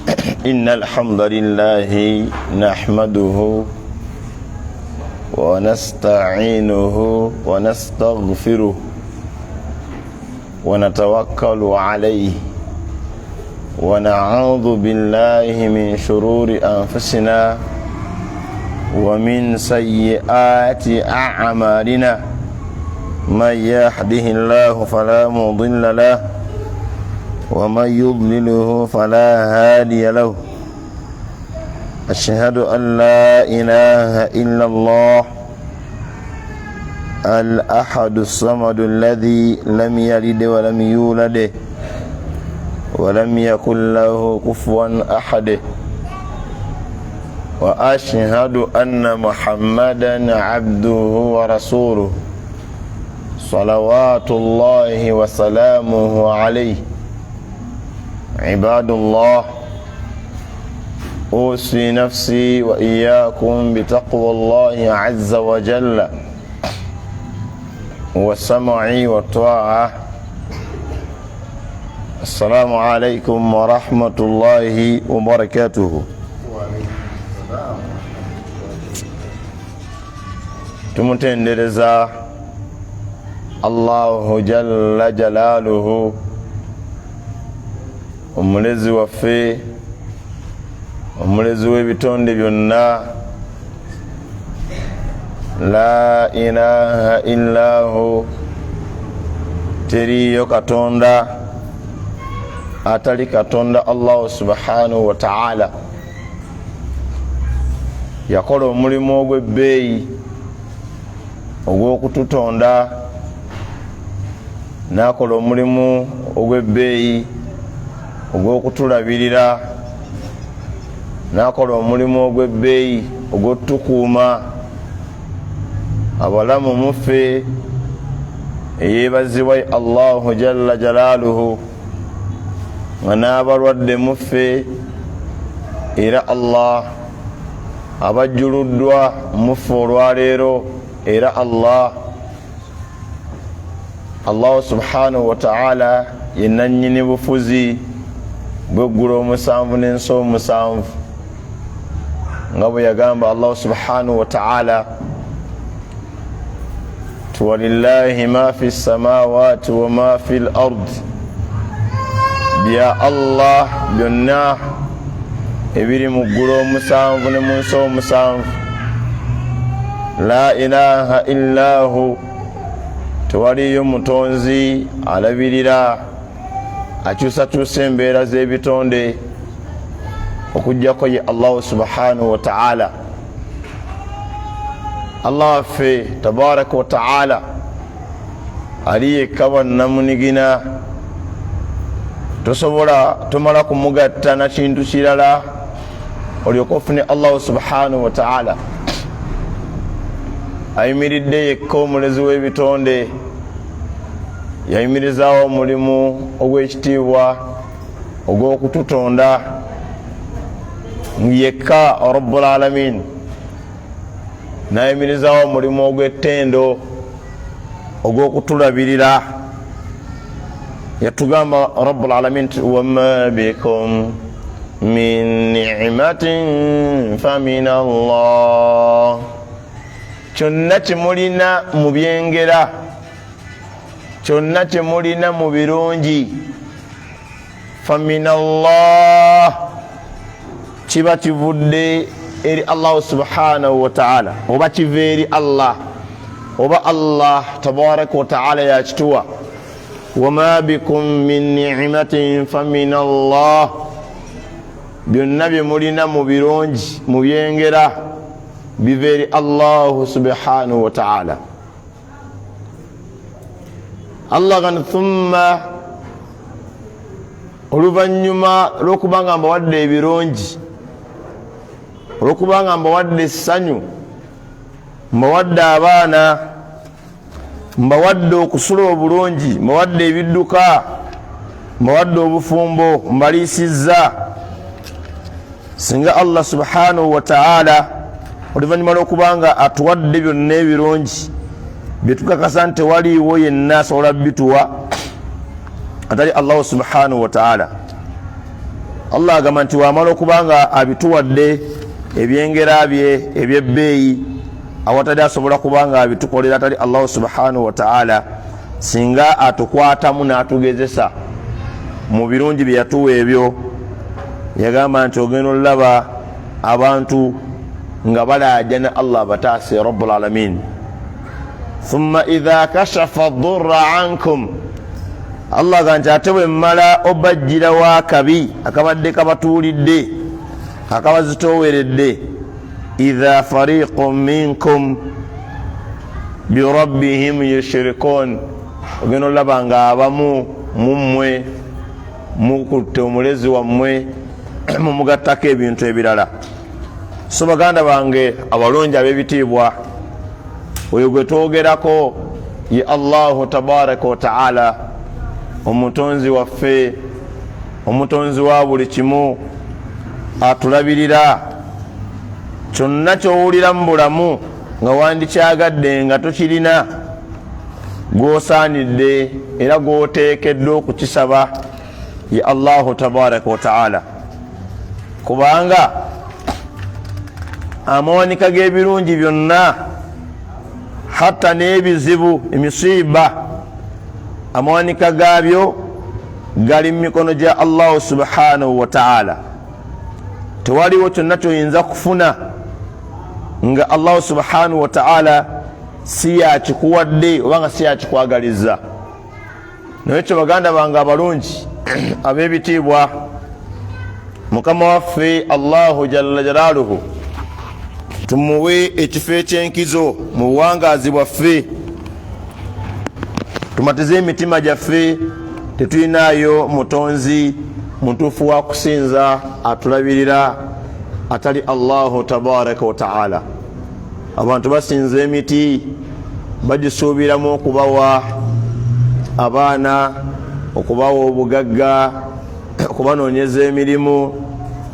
إن الحمد لله نحمده ونستعينه ونستغفره ونتوكل عليه ونعوذ بالله من شرور أنفسنا ومن سيئات أعمالنا، من يهده الله فلا مضل له ومن يضلله فلا هادي له. أشهد أن لا إله إلا الله الأحد الصمد الذي لم يلد ولم يولد ولم يكن له كفوا أحد، وأشهد أن محمدا عبده ورسوله صلوات الله وسلامه عليه. عباد الله، أوصي نفسي وإياكم بتقوى الله عز وجل والسمع والطاعة. السلام عليكم ورحمة الله وبركاته. Tumutendereza Allahu jalla jalaaluhu, omulezi waffe, omulezi w'ebitonde byonna. La ilaha illahu, teriiyo katonda atali Katonda Allahu subhanahu wa taala. Yakola omulimu ogw'ebbeeyi ogw'okututonda, n'akola omulimu ogw'ebbeeyi ogw'okutulabirira, n'akola omulimu ogw'ebbeeyi ogw'otukuuma abalamu muffe. Eyeebazibwa Allahu jalla jalaaluhu, nga n'abalwadde muffe, era Allah abajjuluddwa muffe olwaleero, era Allah Allahu subhanahu wataala ye nannyini bufuzi bweggulu omusanvu n'ensi omusanvu, nga bwe yagamba Allahu subhanahu wataala ti walillahi ma fi samawati wa ma fi l ard, bya Allah byonna ebiri mu ggulu omusanvu ne mu nsi omusanvu. La ilaha illahu, tewaliyo mutonzi alabirira akyusakyusa embeera z'ebitonde okugjako ye Allahu subhanahu wataala. Allah waffe tabaraka wataala ali yekka bwannamunigina, tosobola tomala kumugatta na kintu kirala olyoka ofune Allahu subhanahu wataala. Ayimiridde yekka, omulezi w'ebitonde, yayimirizaawo omulimu ogw'ekitiibwa ogw'okututonda yekka rabbul alamin, nayimirizaawo omulimu ogw'ettendo ogw'okutulabirira. Yatugamba rabbul alamin nti wama bikum min nimatin famin Allah, kyonna kyemulina mu byengera, kyonna kyemulina mu birungi, famin Allah, kiba kivudde eri Allahu subhanahu wataala, oba kiva eri Allah, oba Allah tabaraka wataala yakituwa. Wama bikum min nimatin famin Allah, byonna bye mulina mu birungi, mu byengera, biva eri Allahu subhanahu wataala. Allah gani thumma, oluvannyuma lw'okuba nga mbawadde ebirungi, olwokuba nga mbawadde essanyu, mbawadde abaana, mbawadde okusula obulungi, mbawadde ebidduka, mbawadde obufumbo, mbaliisizza, singa Allah subhanahu wataala oluvannyuma lw'okuba nga atuwadde byonna ebirungi byetukakasa nti tewaliiwo yenna asobola bituwa atali Allahu subhanahu wataala, Allah agamba nti wamala okuba nga abituwadde ebyengera bye ebyebbeeyi awatali asobola kuba nga abitukolera atali Allahu subhanahu wataala, singa atukwatamu n'atugezesa mu birungi bye yatuwa ebyo, yagamba nti ogenda olaba abantu nga balaajana Allah abataase rabbul alamin. Thumma idha kashafa dhurra ankum, Allah ga nti ate bwe mmala obajjirawo akabi akabadde kabatuulidde akabazitooweredde, idha fariqun minkum birabbihim yushrikun, ogenda olaba nga abamu mummwe mukutte omulezi wammwe mumugattako ebintu ebirala. So baganda bange abalungi ab'ebitiibwa, oyo gwe twogerako ye Allahu tabaraka wataala, omutonzi waffe, omutonzi wa buli kimu, atulabirira. Kyonna kyowulira mu bulamu nga wandikyagadde nga tokirina, gwosaanidde era gwoteekeddwa okukisaba ye Allahu tabaraka wataala, kubanga amawanika g'ebirungi byonna hatta n'ebizibu emisiiba, amawanika gaabyo gali mu mikono gya Allahu subhanahu wataala. Tewaliwo kyonna kyoyinza kufuna nga Allahu subhanahu wataala si yakikuwadde oba nga si yakikwagaliza. Naye kyo baganda bange abalungi ab'ebitiibwa, mukama waffe Allahu jalla jalaaluhu tumuwe ekifo ekyenkizo mu buwangaazi bwaffe, tumatize emitima gyaffe. Tetulinayo mutonzi mutuufu wa kusinza atulabirira atali Allahu tabaraka wataala. Abantu basinza emiti, bagisuubiramu okubawa abaana, okubawa obugagga, okubanoonyeza emirimu,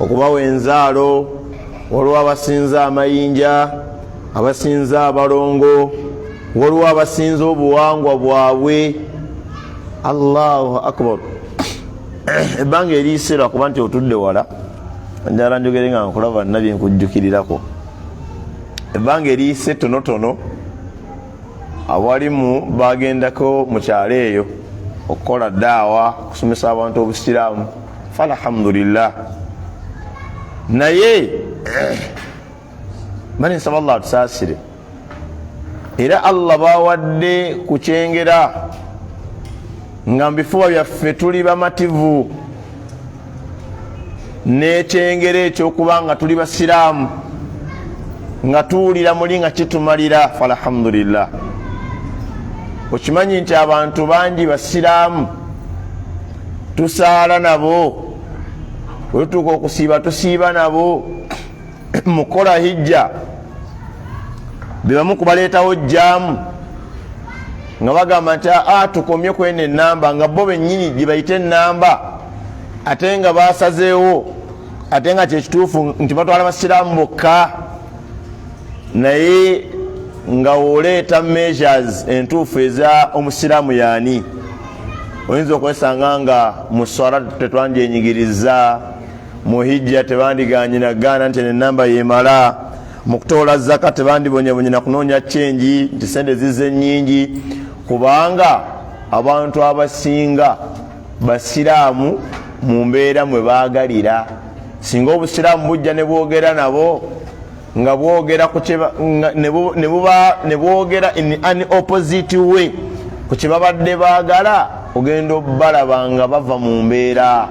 okubawa enzaalo. Waliwo abasinza amayinja, abasinza abalongo, waliwo abasinza obuwangwa bwabwe. Allahu akbar. Ebbanga eriyise lwakuba nti otudde wala, njala njogere nga nkulaba nabye nkujjukirirako. Ebbanga eriyise tonotono abalimu bagendako mu kyalo eyo okukola daawa, okusomesa abantu obusiraamu, falhamdulillah. Naye bani nsaba Allah atusaasire, era Allah bawadde ku kyengera nga mu bifuba byaffe tuli bamativu n'ekyengera ekyokuba nga tuli basiraamu, nga tuwulira muli nga kitumalira, falhamdulillah. Okimanyi nti abantu bangi basiraamu tusaala nabo, wetutuuka okusiiba tusiiba nabo, mukola hijja bebamu kubaleetawo jjaamu nga bagamba nti aa tukomye kweno enamba, nga bo bennyini gye bayita enamba, ate nga basazeewo, ate nga kyekituufu nti batwala basiraamu bokka. Naye nga woleeta measures entuufu eza omusiraamu yaani, oyinza okwesanga nga mu swala tetwandyenyigiriza, mu hijja tebandiganye nagaana nti enamba yemala, mu kutoola zaka tebandibonyebonye na kunoonya kyenji nti sente zize nyingi, kubanga abantu abasinga basiraamu mu mbeera mwe baagalira. Singa obusiraamu bujja ne bwogera nabo nga bwogera ne bwogera in an opposite way ku kye babadde baagala, ogenda obalaba nga bava mu mbeera.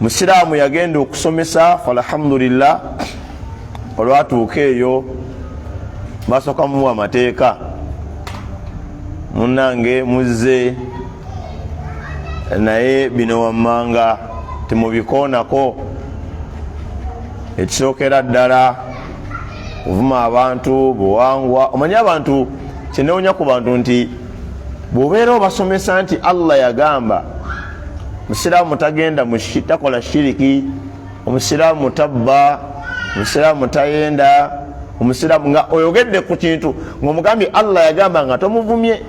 Musiraamu yagenda okusomesa, falhamdulillah, olwatuuka eyo basooka muwa amateeka. Munnange muzze naye bino wammanga temubikoonako. Ekisookera ddala, kuvuma abantu buwangwa. Omanyi abantu, kyenewunya ku bantu nti bw'obeera obasomesa nti Allah yagamba musiraamu tagenda takola shiriki, omusiraamu tabba, omusiraamu tayenda, omusiraamu, nga oyogedde ku kintu ng'omugambye Allah yagamba nga tomuvumye,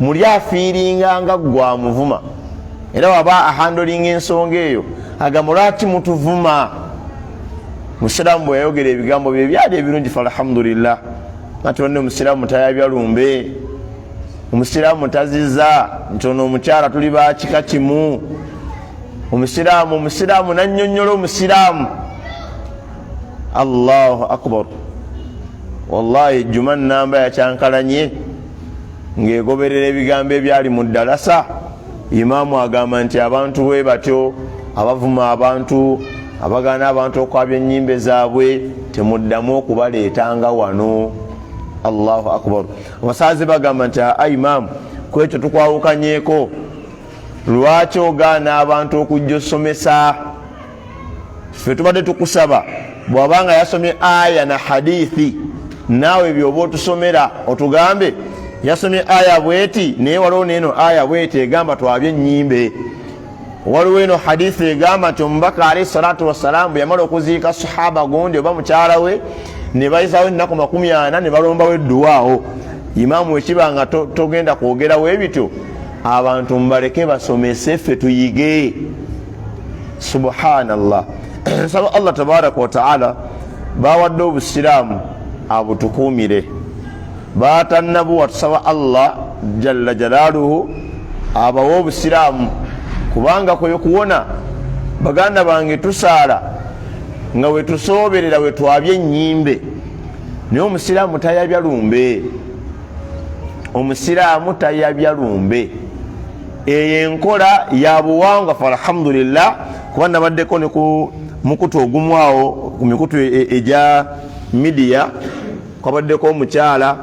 muli afiiringa nga gwamuvuma. Era waba ahandolinga ensonga eyo, agamba, "Lwaki mutuvuma?" Musiraamu bwe yayogera ebigambo bye byali ebirungi. Fe alhamdulillah, ati wanne omusiraamu tayabya lumbe, omusiraamu taziza nti ono omukyala tuli bakika kimu. Omusiraamu nanyonyola omusiraamu. Allahu akbar! Wallahi, juma namba yakyankalanye ng'egoberera ebigambo ebyali mu ddalasa. Imaamu agamba nti abantu bwe batyo abavuma abantu, abagaana abantu okwabya ennyimbe zaabwe, temuddamu okubaleetanga wano. Allahu akbar! Abasaazi bagamba nti, "Aa, imaamu, kwekyo tukwawukanyeko. Lwaki ogaana abantu okujja osomesa? Ffe tubadde tukusaba bw'abanga yasomye aya na hadithi, naawe byoba otusomera otugambe yasomye aya bweti, naye waliwo neeno aya bweti egamba twabye ennyimbe, waliwo eno hadithi egamba nti omubaka alaihi salatu wassalaamu bwe yamala okuziika sahaba gundi oba mukyala we, ne bayisawo ennaku 40 ne balombawo edduwaawo. Imaamu, wekiba nga togenda kwogerawo ebityo, abantu mubaleke basomese, ffe tuyige." Subhanallah! Nsaba Allah tabaraka wataala bawadde obusiraamu abutukuumire, batannabuwa. Tusaba Allah jalla jalaaluhu abawe obusiraamu, kubanga kwe kuwona. Baganda bange, tusaala nga wetusooberera wetwabye ennyimbe, naye omusiraamu tayabya lumbe, omusiraamu tayabya lumbe. Eyo enkola ya buwangwa. Fe alhamdulillah, kuba nabaddeko ne ku mukutu ogumu awo, ku mikutu egya midiya, kwabaddeko omukyala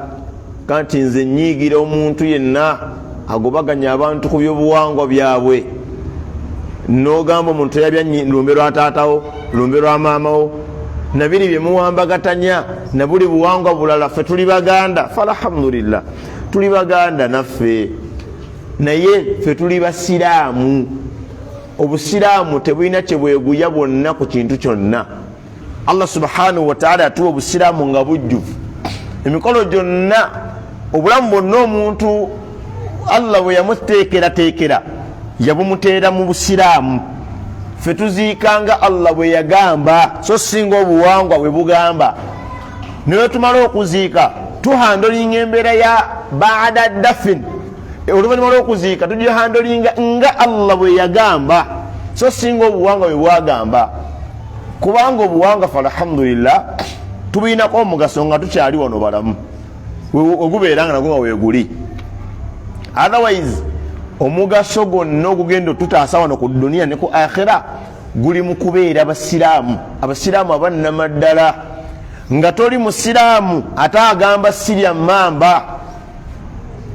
kanti, "Nze nyiigira omuntu yenna agobaganya abantu ku byobuwangwa byabwe. Nogamba omuntu teyabya lumbe lwa taatawo, lumbe lwa maamawo, nabiri byemuwambagatanya na buli buwangwa bulala. Ffe tuli Baganda." Fe alhamdulillah tuli Baganda naffe, naye ffe tuli basiraamu. Obusiraamu tebulina kyebweguya bwonna ku kintu kyonna. Allah subhanahu wataala yatuwa obusiraamu nga bujjuvu, emikolo gyonna, obulamu bwonna. Omuntu Allah bwe yamuteekerateekera, yabumuteera mu busiraamu. Ffe tuziikanga Allah bwe yagamba, so singa obuwangwa bwe bugamba. Naye tumala okuziika, tuhandolinga embeera ya baada dafin, oluvannyuma lw'okuziika tugihandolinga nga Allah bwe yagamba, so singa obuwangwa bwe bwagamba, kubanga obuwangwa fe alhamdulillah tubulinako omugaso nga tukyali wano balamu, ogubeera nga nagwo nga weeguli. Otherwise omugaso gwonna ogugenda otutaasa wano ku duniya ne ku akhira guli mu kubeera basiraamu, abasiraamu abannamaddala. Nga toli musiraamu ate agamba sirya mamba.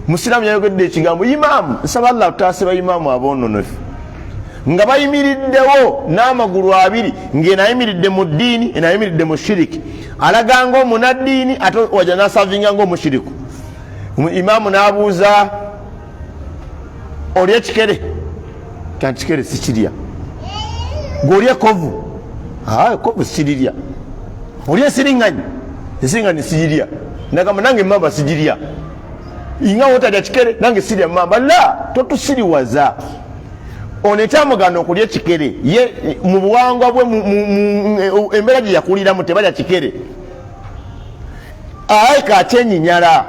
Musiraamu yayogedde ekigambo. Imaamu, nsaba Allah tutaase baimaamu aboononefu nga bayimiriddewo n'amagulu abiri, ng'eno ayimiridde mu ddiini, eno ayimiridde mu shiriki, alaga nga omunaddiini ate waja nasavinga nga omushiriku. Imaamu n'abuuza, "Oli ekikere?" Kanti kikere sikirya. "Gweoli ekovu?" "Ekovu sirirya." "Oli esiriŋŋanyi?" "Esiriŋŋanyi sigirya." Nagamba, "Nange emamba sigirya. Nga wotalya kikere, nange sirya mamba." La, totusiriwaza. Ono ekyamugana okulya ekikere, ye mu buwangwa bwe, embeera gye yakuliramu tebalya kikere, aika akyenyinyala.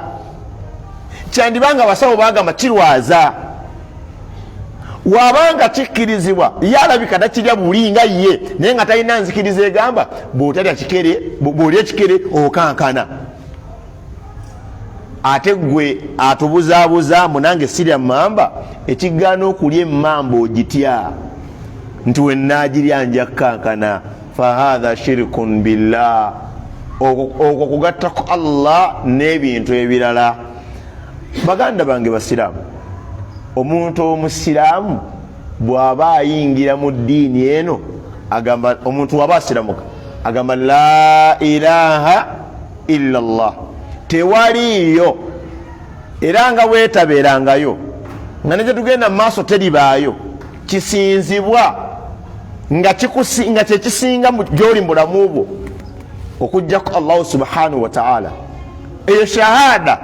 Kyandibanga abasawo bagamba kirwaza, wabanga kikkirizibwa, ye alabika takirya buli nga ye, naye nga talina nzikiriza egamba bwotalya kikere, bwolya ekikere okankana. Ate gwe atubuzaabuza mbu nange sirya mamba, ekigaana okulya emmamba ogitya nti wenaagirya nja kukankana? Fahatha shirkun billah, okwo kugattako Allah n'ebintu ebirala. Baganda bange basiraamu, omuntu omusiraamu bw'aba ayingira mu ddiini eno, agamba, omuntu waba asiramuka agamba la ilaha illa llah, tewaliiyo, era nga bwetabeerangayo, nga ne gyetugenda mu maaso teribaayo kisinzibwa nga kyekisinga gyoli mu bulamu bwo okugjako Allahu subhanahu wataala. Eyo shahada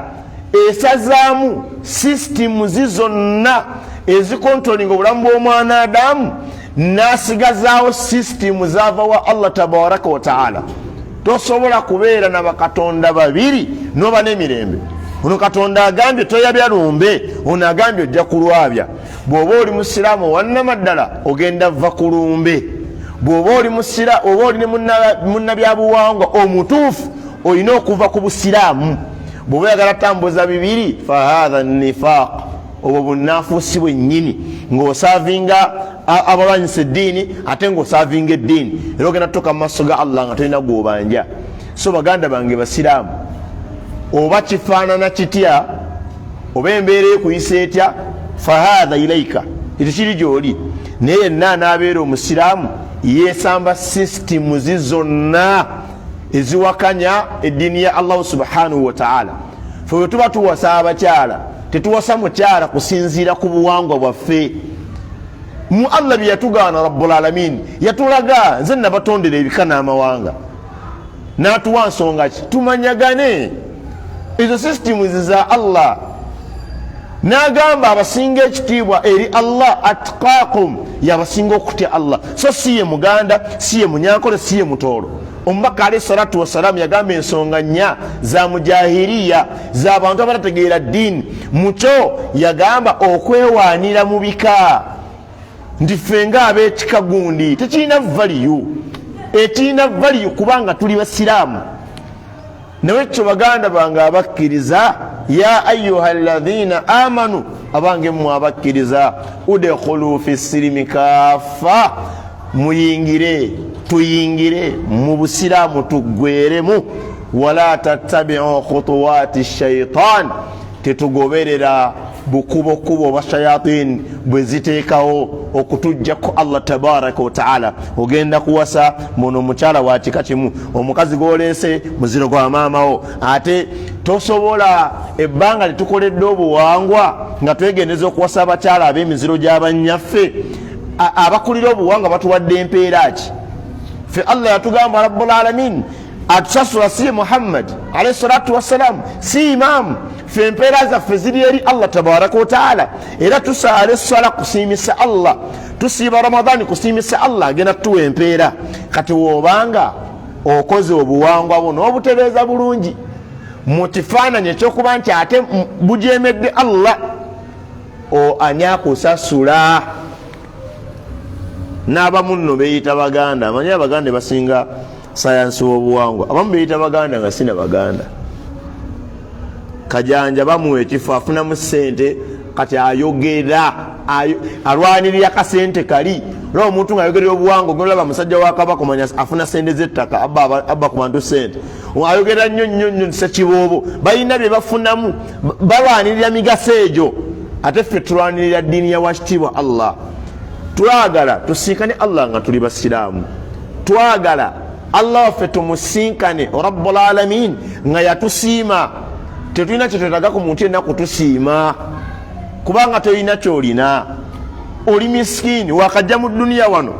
esazaamu sisitimuzi zonna Ezikontrolinga obulamu bw'omwana Adamu, n'asigazaawo sisitimu zaava wa Allah tabaraka wataala. Tosobola kubeera na bakatonda babiri noba n'emirembe. Ono Katonda agambye toyabya lumbe, ono agambye ojja kulwabya. Bw'oba oli musiraamu owannamaddala, ogenda va ku lumbe. Bw'oba oli musira, oba oli ne munnabyabuwangwa omutuufu, olina okuva ku busiraamu. Bw'oba oyagala tambuza bibiri, fahatha nifaq, obwo bunanfuusi bwennyini, ng'osaavinga abalwanyisa eddiini ate ng'osaavinga eddiini, era ogenda tutuuka mu maaso ga Allah nga tolina gw'obanja. So baganda bange basiraamu, oba kifaanana kitya, oba embeera ekuyisa etya, fahatha ilaika, ekyo kiri gyoli. Naye yenna anaabeera omusiraamu yeesamba sisitimuzi zonna eziwakanya eddiini ya Allahu subhanahu wataala. Fe bwe tuba tuwasa abakyala, tetuwasa mukyala kusinziira ku buwangwa bwaffe. Mu Allah bye yatugaana, Rabbulalamin yatulaga, nze nabatondera ebika n'amawanga, n'atuwa nsonga ki tumanyagane. Ezo sisitimu za Allah. N'agamba abasinga ekitiibwa eri Allah, atqakum, yabasinga okutya Allah, so si ye Muganda, si ye Munyankole, si ye Mutoolo. Omubaka alaihi salatu wassalaamu yagamba ensonga nnya za mujahiriya, z'abantu abatategeera ddiini. Mukyo yagamba okwewaanira mu bika, nti ffe nga ab'ekika gundi, tekirina value. Ekirina value kubanga tuli basiraamu. Naye ekyo, baganda bange abakkiriza, ya ayuha alladhina amanu, abange mmwe abakkiriza, udkhulu fi sirimi kafa, muyingire, tuyingire mu busiraamu tuggweremu. Wala tattabiu khutuwati shaitan, tetugoberera bukubokubo obwa shayatin bwe ziteekawo okutujjako Allah tabaraka wataala. Ogenda kuwasa muno omukyala wa kika kimu, omukazi gwoleese muziro gwa maamawo, ate tosobola. Ebbanga lyetukoledde obuwangwa nga twegendeza okuwasa abakyala ab'emiziro gy'abanyaffe, abakulira obuwangwa batuwadde empeera ki? Fe Allah yatugamba, Rabbulalamin atusasula si Muhammad alaihi salatu wassalamu, si imaamu. Fe empeera zaffe ziri eri Allah tabaraka wataala. Era tusaala esswala kusiimisa Allah, tusiiba Ramadaani kusiimisa Allah, agenda tutuwa empeera. Kati woobanga okoze obuwangwa bwo n'obutereeza bulungi mu kifaananyi ekyokuba nti ate bujemedde Allah, ani akusasula? N'abamu nno beeyita Baganda. Amanyi Abaganda basinga sayansi w'obuwangwa. Abamu beeyita Baganda nga sina Baganda. Kajanja bamuwa ekifo, afunamu sente, kati ayogera, alwanirira kasente kali. Olaba omuntu ngaayogerera obuwangwa, ogolaba musajja wa Kabaka, omanya afuna sente z'ettaka, abba ku bantu sente. Ayogera nnyo nnyo nnyo sekiboobo, balina bye bafunamu, balwanirira migaso egyo. Ate ffe tulwanirira ddiini ya wakitiibwa Allah. Twagala tusinkane Allah nga tuli basiraamu. Twagala Allah waffe tumusinkane, Rabbulalamin, nga yatusiima. Tetulina kyetwetaga ku muntu yenna kutusiima, kubanga tolina kyolina, oli miskiini, wakajja mu duniya wano.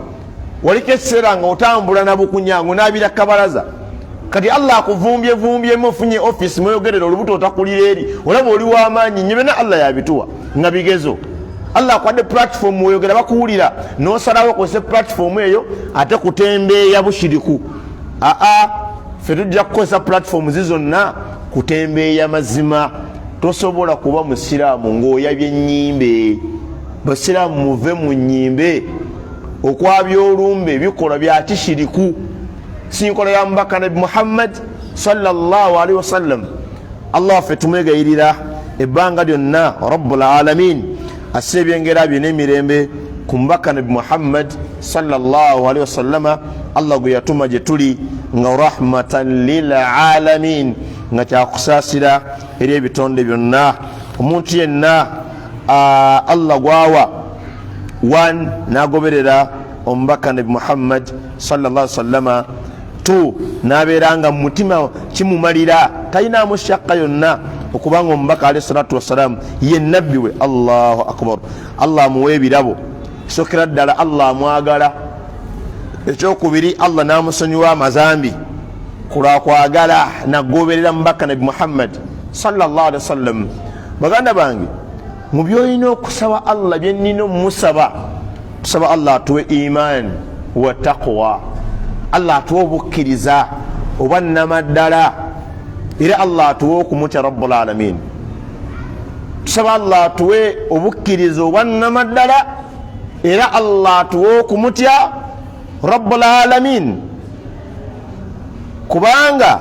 Waliko ekiseera nga otambula nabukunyango nabira kabalaza. Kati Allah akuvumbye vumbyemu, ofunye offisi mweyogerera, olubuto otakulira eri, olaba oli wamaanyi nnyo. Byonna Allah yabituwa nga bigezo. Allah akwadde platform weyogera bakuwulira, nosalawo okozese platform eyo ate kutembeeya bushiriku. Aa, ffe tujja kukozesa platform zi zonna kutembeeya mazima. Tosobola kuba musiraamu ng'oyabye ennyimbe. Basiraamu, muve mu nnyimbe. Okwabya olumbe bikolwa bya kishiriku, si nkola ya mubaka Nabi Muhammad sallallahu alaihi wasallam. Allah waffe tumwegayirira ebbanga lyonna, Rabbulalamin asse ebyengera bye n'emirembe ku mubaka Nabi Muhammad sallallahu alaihi wasallama, Allah gwe yatuma gye tuli nga rahmatan lilalamin, nga kyakusaasira eri ebitonde byonna. Omuntu yenna Allah gwawa one, n'agoberera omubaka Nabi Muhammad sallallahu sallama, two, n'abeera nga mu mutima kimumalira, talinamu shakka yonna okubanga omubaka alaihi salatu wassalamu ye nabbi we, Allahu akbar, Allah amuwa ebirabo. Sokera ddala Allah amwagala. Ekyokubiri, Allah n'amusonyiwa amazambi kulwakwagala nagoberera mubaka Nabi Muhammad sallallahu alaihi wasallam. Baganda bange, Mu byolina okusaba Allah, byenina omusaba, tusaba Allah atuwe iman wa taqwa, Allah atuwe obukkiriza oba namaddala, era Allah atuwe okumutya rabbul alamin. Tusaba Allah atuwe obukkiriza oba namaddala, era Allah atuwe okumutya rabbul alamin, kubanga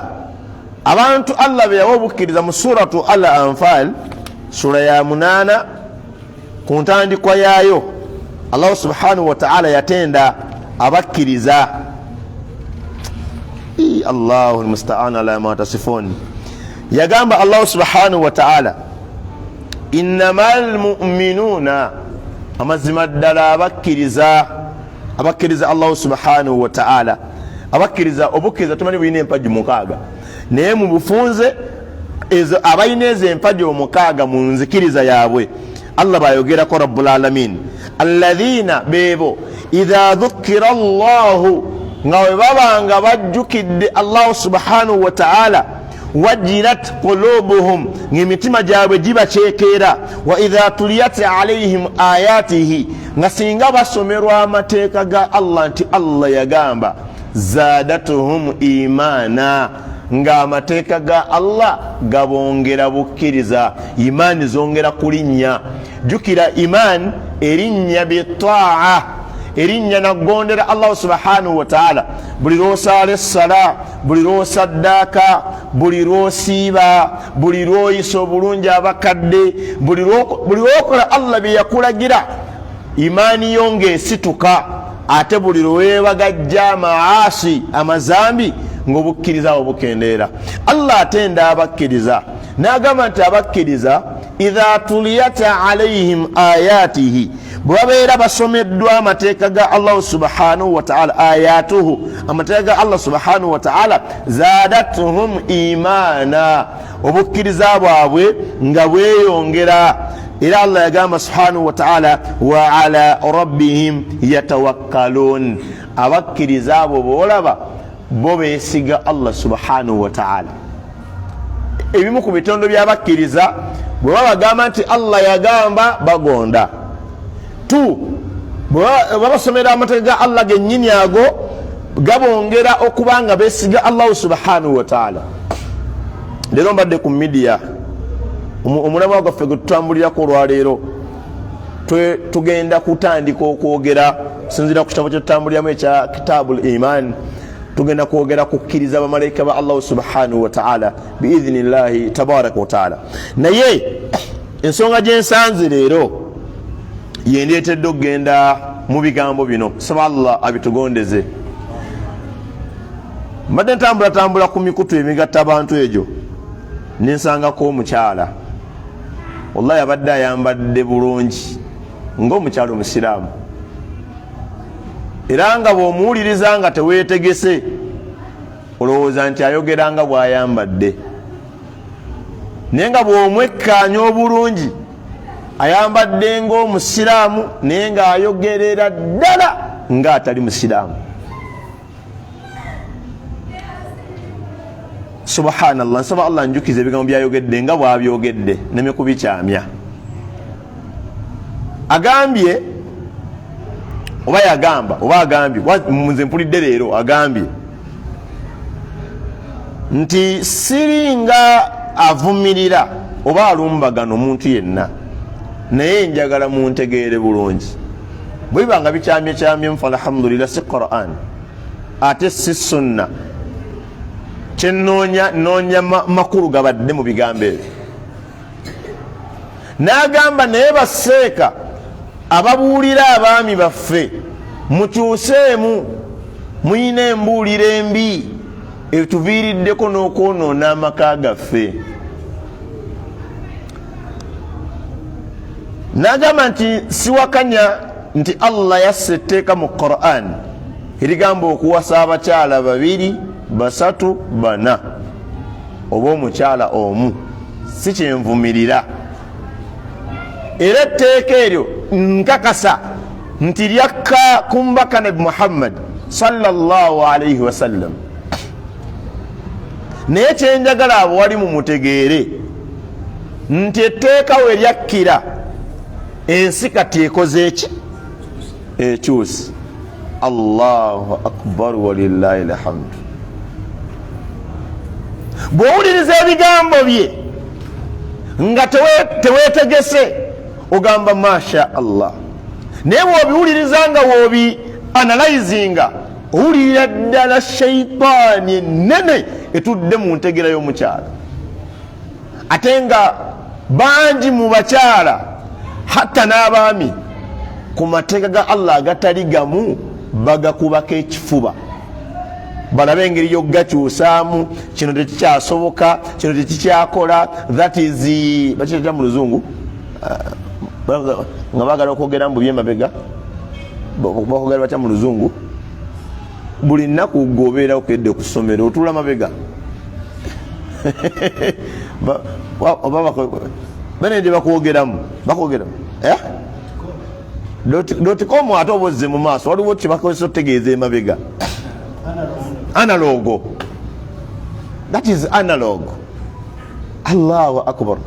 abantu Allah be yawa obukkiriza mu suratu Al Anfal, sura ya 8, ku ntandikwa yaayo Allahu subhanahu wataala yatenda abakkiriza. Allahu lmustaan ala ma tasifun. Yagamba Allahu subhanahu wataala, innama lmuminuuna, amazima ddala abakkiriza, abakkiriza Allahu subhanahu wataala. Abakkiriza, obukkiriza tumanyi bulina empagi 6, naye mu bufunze ezo abalina ezo empagi 6 mu nzikiriza yaabwe, Allah bayogerako rabbul alamin, alladhina, bebo, idha dhukira Llahu, nga bwe baba nga bajjukidde Allahu subhanahu wataala, wajilat qulubuhum, ng'emitima gyabwe gibakyekeera, wa idha tuliyat alaihim ayatihi, nga singa basomerwa amateeka ga Allah nti Allah yagamba, zadatuhum imana, ng'amateeka ga Allah gabongera bukkiriza, imaani zongera kulinnya. Jjukira, imaani erinnya bitaa, erinnya nagondera Allahu subhanahu wataala. Buli lwosaala essala, buli lwosaddaaka, buli lwosiiba, buli lwoyisa obulungi abakadde, buli lwokola Allah bye yakulagira, imaani yo ng'esituka. Ate buli lwewebagajja amaasi, amazambi, ng'obukkiriza bwo bukendeera. Allah atenda abakkiriza n'agamba nti abakkiriza, idha tuliyat alaihim ayatihi, bwe babeera basomeddwa amateeka ga Allahu subhanahu wataala, ayatuhu, amateeka ga Allah subhanahu wataala, zadatuhum imana, obukkiriza bwabwe nga bweyongera. Era Allah yagamba subhanahu wataala, wa ala rabbihim yatawakkalun, abakkiriza abo boolaba bo beesiga Allah subhanahu wataala. Ebimu ku bitondo by'abakkiriza, bwe babagamba nti Allah yagamba, bagonda. Tu bwe babasomera amateeka ga Allah gennyini, ago gabongera okuba nga beesiga Allahu subhanahu wataala. Leero mbadde ku midiya, omulamwa gwaffe gwe tutambulirako olwaleero, tugenda kutandika okwogera sinzira ku kitabo kyetutambuliramu ekya Kitabu Liman. Tugenda kwogera kukkiriza bamalayika ba Allahu subhanahu wataala biidhinillahi tabaraka wataala. Naye ensonga gyensanze leero yendeetedde okugenda mu bigambo bino, saba Allah abitugondeze. Mbadde ntambulatambula ku mikutu emigatta abantu egyo, nensangako omukyala, wallahi abadde ayambadde bulungi ng'omukyala omusiraamu, era nga bw'omuwuliriza nga teweetegese olowooza nti ayogera nga bw'ayambadde, naye nga bw'omwekkaanya obulungi ayambadde ng'omusiraamu, naye ng'ayogerera ddala ng'atali musiraamu. Subhanallah, nsaba Allah njukiza ebigambo byayogedde nga bwabyogedde nemikubikyamya. Agambye oba yagamba oba agambye, nze mpulidde leero agambye nti siringa avumirira oba alumbagana omuntu yenna, naye njagala muntegeere bulungi. Bwe biba nga bikyamye kyamye, alhamdulillah, si Quran ate si sunna. Kyenoonya noonya makulu gabadde mu bigambo ebyo. N'agamba, naye baseeka ababuulira abaami baffe, mukyuseemu, muyina embuulira embi etuviiriddeko n'okwonoona amaka gaffe. N'agamba nti siwakanya nti Allah yassa etteeka mu Quran erigamba okuwasa abakyala 2, 3, 4 oba omukyala omu, si kyenvumirira. Era etteeka eryo nkakasa nti lyakka ku mbaka Nabi Muhammad sallallahu alaihi wasallam, naye kyenjagala abo wali mumutegeere nti etteeka we lyakkira Ensi kati ekoze eki? Ekyuse. Allahu akbar walillahi lhamdu. Bw'owuliriza ebigambo bye nga teweetegese ogamba masha Allah, naye bw'obiwuliriza nga wobi analyzinga owulirira ddala shaitaani ennene etudde mu ntegera y'omukyala. Ate nga bangi mu bakyala hatta n'abaami ku mateeka ga Allah agatali gamu bagakubako ekifuba, balabe engeri y'okugakyusaamu. Kino tekikyasoboka, kino tekikyakola. That is bakitata mu luzungu nga bagala okwogera mbu byemabega, bakwogera batya mu luzungu? Buli nnaku gwobeera okedde ku ssomero otuula mabega, bane gye bakwogeramu, bakwogeramu eh? Dot com ate oba ozze mu maaso, waliwo kyebakozesa otutegeeza emabega. Analog, that is analog. Allahu akbar.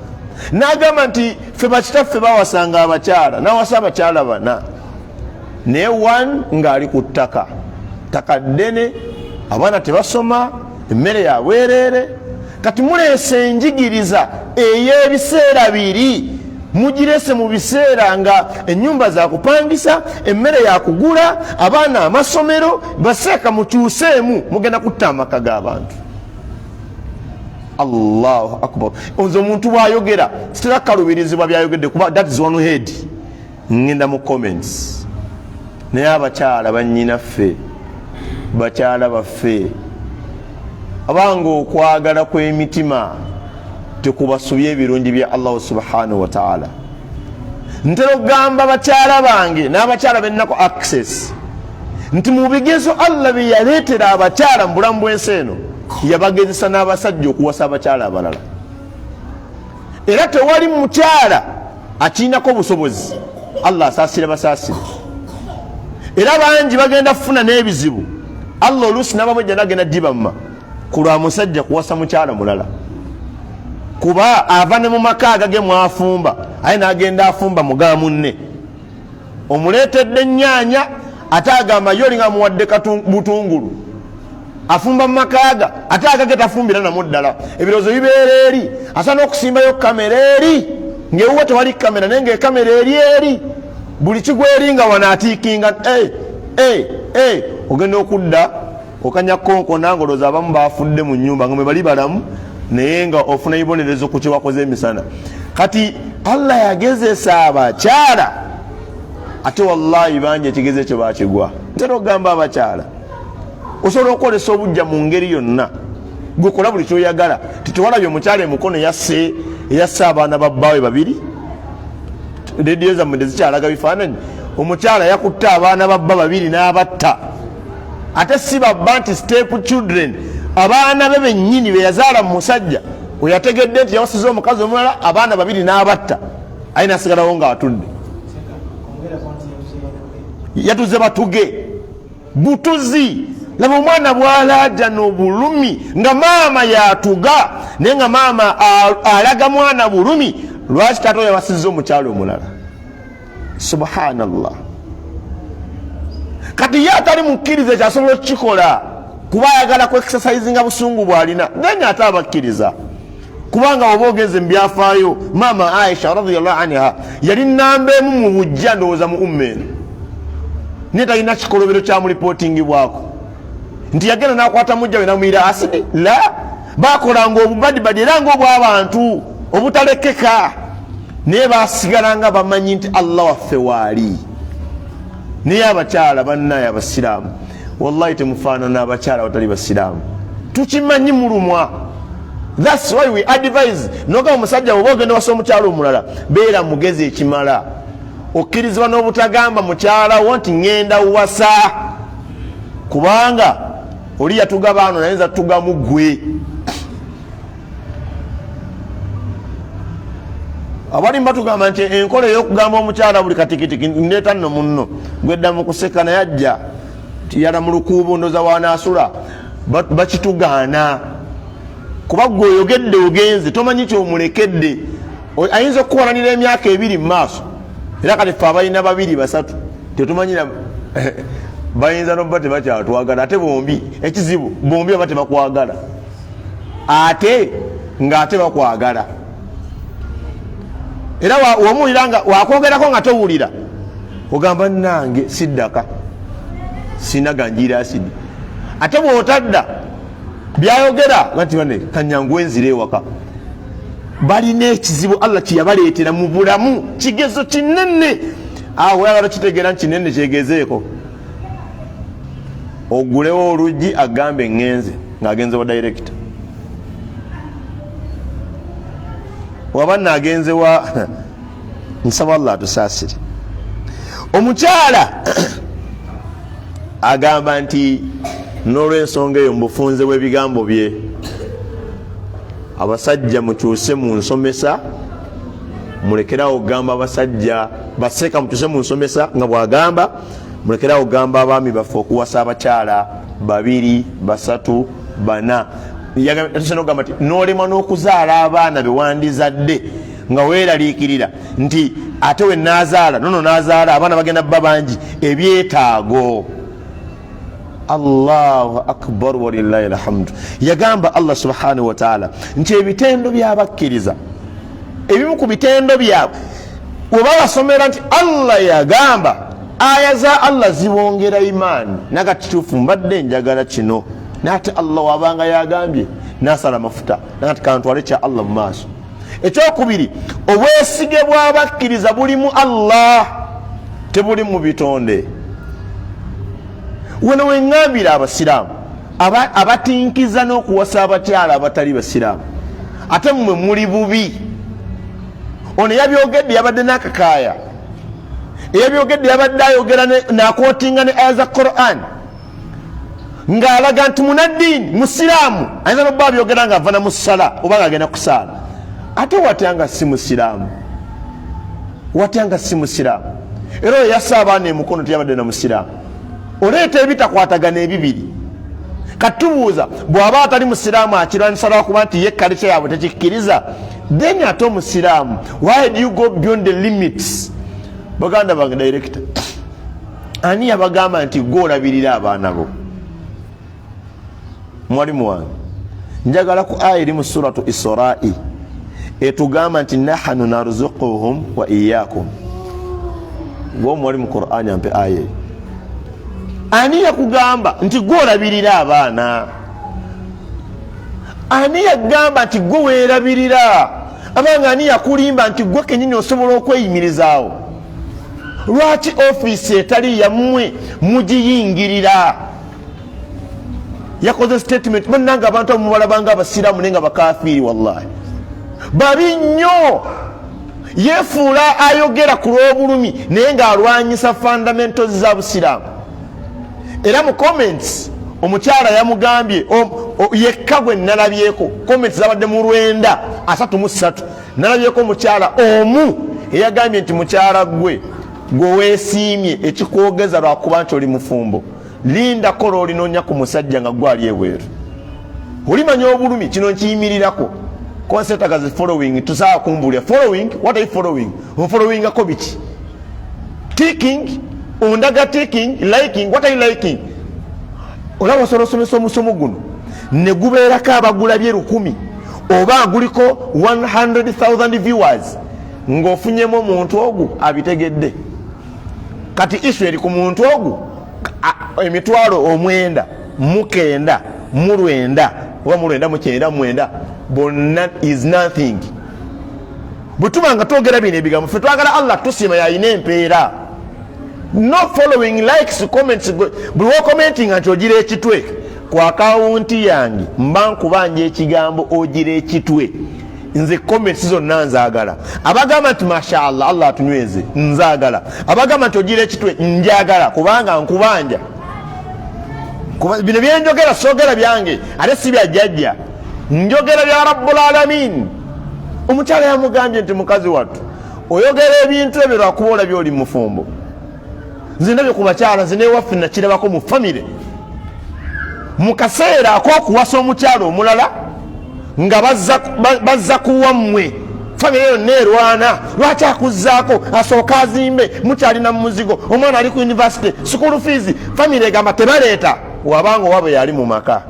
N'agamba nti ffe bakitaffe bawasanga abakyala, nawasa abakyala bana, naye one ng'ali ku ttaka, ttaka ddene, abaana tebasoma, emmere yabwereere. Kati muleese enjigiriza ey'ebiseera biri, mugirese mu biseera nga ennyumba zakupangisa, emmere yakugula, abaana amasomero baseeka. Mukyuseemu, mugenda kutta amaka g'abantu. Allahu akbar. Nze omuntu bwayogera sitera kukalubirizibwa byayogedde, kuba that is one head. Ngenda mu comments. Naye abakyala bannyinaffe, bakyala baffe, abanga okwagala kw'emitima tekubasubya ebirungi bya Allahu subhanahu wataala. Ntera okugamba bakyala bange n'abakyala bennaku access nti mu bigezo Allah bye yaleetera abakyala mu bulamu bw'ensi eno, yabagezesa n'abasajja okuwasa abakyala abalala. Era tewali mukyala akiinako busobozi. Allah asaasire basaasire, era bangi bagenda kufuna n'ebizibu. Allah oluusi n'abamu ejja nagenda dibamma ku lwa musajja kuwasa mukyala mulala, kuba ava ne mu maka agage mwafumba, aye n'agenda afumba muga munne. Omuleetedde ennyaanya, ate agamba ye olinga muwadde butungulu. Afumba mu makaaga, ate agage tafumbira namu ddala. Ebirowoozo bibeera eri, asobola n'okusimbayo kamera eri ng'ewuwe tewali kamera, naye ng'ekamera eri eri buli kigwa eri nga wano atiikinga. Ogenda okudda okanya konkona ng'olowooza abamu bafudde mu nnyumba nga mwe bali balamu, naye nga ofuna ebibonerezo ku kyewakoze emisana. Kati Allah yagezesa abakyala, ate wallahi bangi ekigezo ekyo bakigwa. Ntera okugamba abakyala, osobola okukolesa obujja mu ngeri yonna, gwekola buli kyoyagala. Titewalabye omukyala emukono yasse eyasse abaana ba bbaawe babiri? Rediyo zammwe tezikyalaga bifaananyi. Omukyala yakutte abaana ba bba babiri n'abatta, ate si babba nti step children, abaana be bennyini be yazaala mu musajja we yategedde nti yawasiza omukazi omulala. Abaana babiri n'abatta, aye nasigalawo ng'atudde. Yatuze batuge butuzi. Laba omwana bwalaja n'obulumi nga maama yatuga, naye nga maama alaga mwana bulumi. Lwaki taata oyo yawasizza omukyalo omulala? Subhanallah. Kati ye atali mukkiriza ekyo asobola okukikola kuba ayagala ku exercisinga busungu bwalina. Then ate abakkiriza, kubanga oba ogenze mu byafaayo, maama Aisha radiallahu anha yali namba emu mu bujja, ndowooza mu umma eno, naye talina kikolobero kyamulipootingibwako nti yagenda nakwata mujja we namuyira asidi. La, bakolanga obubadibadi era nga obwabantu obutalekeka, naye basigala nga bamanyi nti Allah waffe waali. Naye abakyala bannaye abasiraamu, wallahi temufaanana abakyala abatali basiraamu. Tukimanyi mulumwa, thats why we advise. Nogamba omusajja, bwoba ogenda wasa omukyala omulala, beera mugezi ekimala okkirizibwa n'obutagamba mukyala wo nti ŋŋenda wasa, kubanga oli yatuga baano, naye nza tugamu gwe. Abalimu batugamba nti enkola ey'okugamba omukyala buli katikitiki ndeeta nno munno gwedda mu kuseka, naye ajja yala mu lukuubo ndoza wanaasula. Bakitugaana kuba gwe oyogedde ogenze, tomanyi kyomulekedde. Ayinza okukuwalanira emyaka 20 mu maaso. Era kati ffe abalina babiri basatu tetumanyira bayinza nokuba tebakyatwagala, ate bombi ekizibu bombi aba tebakwagala, ate ng'ate bakwagala. Era wamuwulira nga wakwogerako nga towulira, ogamba nange siddaka sina ganjira asidi. Ate bwotadda byayogera nga nti bane kanyangu enzira ewaka. Balina ekizibu Allah kyeyabaleetera mu bulamu, kigezo kinene. Awo oyagala kitegeera nti kinene, kyegezeeko ogulewo oluggi agambe ŋŋenze, ng'agenze wa director waba naagenze wa. Nsaba Allah atusaasire. Omukyala agamba nti n'olwensonga eyo, mu bufunze bw'ebigambo bye, abasajja mukyuse mu nsomesa, mulekerawo okugamba abasajja baseeka, mukyuse mu nsomesa nga bwagamba, mulekerawo okugamba abaami baffe okuwasa abakyala babiri, basatu, bana. Nogamba nti nolemwa n'okuzaala abaana bewandizadde nga weeraliikirira nti ate we nazaala nono nazaala abaana bagenda bba bangi, ebyetaago. Allahu akbar, walillahi alhamdu. Yagamba Allah subhanahu wataala nti ebitendo byabakkiriza, ebimu ku bitendo byabwe, weba basomera nti Allah yagamba, aya za Allah zibongera imaani. Naga kituufu, mbadde njagala kino, nate Allah wabanga yagambye nasala amafuta, nagati kantwale kya Allah mu maaso. Ekyokubiri, obwesige bw'abakkiriza bulimu Allah, tebuli mu bitonde. Wano weŋŋambira abasiraamu abatinkiza n'okuwasa abakyala abatali basiraamu, ate mmwe muli bubi. Ono yabyogedde yabadde n'akakaaya, eyabyogedde yabadde ayogera naquotinga ne aya za Quran ng'alaga nti munaddiini musiraamu, ayinza nokuba abyogera nga ava na musala oba nga agenda kusaala. Ate watya nga si musiraamu? Watya nga si musiraamu? Era oyo yassa abaana emukono teyabadde na musiraamu. Oleeta ebitakwatagana ebibiri. Katubuuza, bw'aba atali musiraamu akirwanyisa lwakuba nti ye culture yaabwe tekikkiriza, then ate omusiraamu, why do you go beyond the limits? Baganda bange, director, ani yabagamba nti gwe olabirira abaana bo? Mwalimu wange, njagala ku aya eri mu Suratu Israi etugamba nti nahanu narzuquhum wa iyakum. Gwe mu Qurani ampe aya eyo. Ani yakugamba nti gwe olabirira abaana? Ani yagamba nti gwe weerabirira abanga? Ani yakulimba nti gwe kenyini osobola okweyimirizaawo? Lwaki ofiisi etali yammwe mugiyingirira? Yakoze statement, bannanga, abantu abo mubalabanga abasiraamu naye nga bakafiiri, wallahi babi nnyo. Yefuula ayogera ku lw'obulumi naye ng'alwanyisa fundamentals za busiraamu. Era mu comments omukyala yamugambye yekka gwe nalabyeko comments zabadde mu 933, nalabyeko omukyala omu eyagambye nti mukyala gwe gwe weesiimye ekikwogeza lwakuba nti oli mufumbo, lindako lwolinoonya ku musajja nga gwali ebweru, olimanya obulumi. Kino nkiyimirirako konsetagazi following tusaa kumbulya following. What are you following? Onfollowingako biki? Ticking, ondaga ticking, liking, what are you liking? Olaba osobola osomesa omusomo guno ne gubeerako abagulabye 1000 oba guliko 100,000 viewers, ng'ofunyemu omuntu ogu abitegedde. Kati issue eri ku muntu ogu 999 oba mu 99 bonna is nothing. Bwe tuba nga twogera bino ebigambo, ffe twagala Allah tusiima, yalina empeera. No following, likes, comments. Buli wocommentinga nti ogira ekitwe ku akawunti yange, mba nkubanja ekigambo ogira ekitwe. Nze comments zonna nzaagala. Abagamba nti mashallah, Allah atunyweze, nzaagala. Abagamba nti ogira ekitwe, njagala, kubanga nkubanja. Bino byenjogera sogera byange, ate si byajjajja, njogera bya Rabbul Alamin. Omukyala yamugambye nti mukazi wattu, oyogera ebintu ebyo lwakuba olabye oli mufumbo. Nze ndabye ku bakyala, nze newaffe nakirabako mu famire, mu kaseera ak'okuwasa omukyala omulala nga bazza kuwammwe. Famire yonna erwana, lwaki akuzzaako? Asooka azimbe, mukyalina mu muzigo, omwana ali ku university, school fees. Famire egamba tebaleeta. Wabanga owaabwe yali mu maka,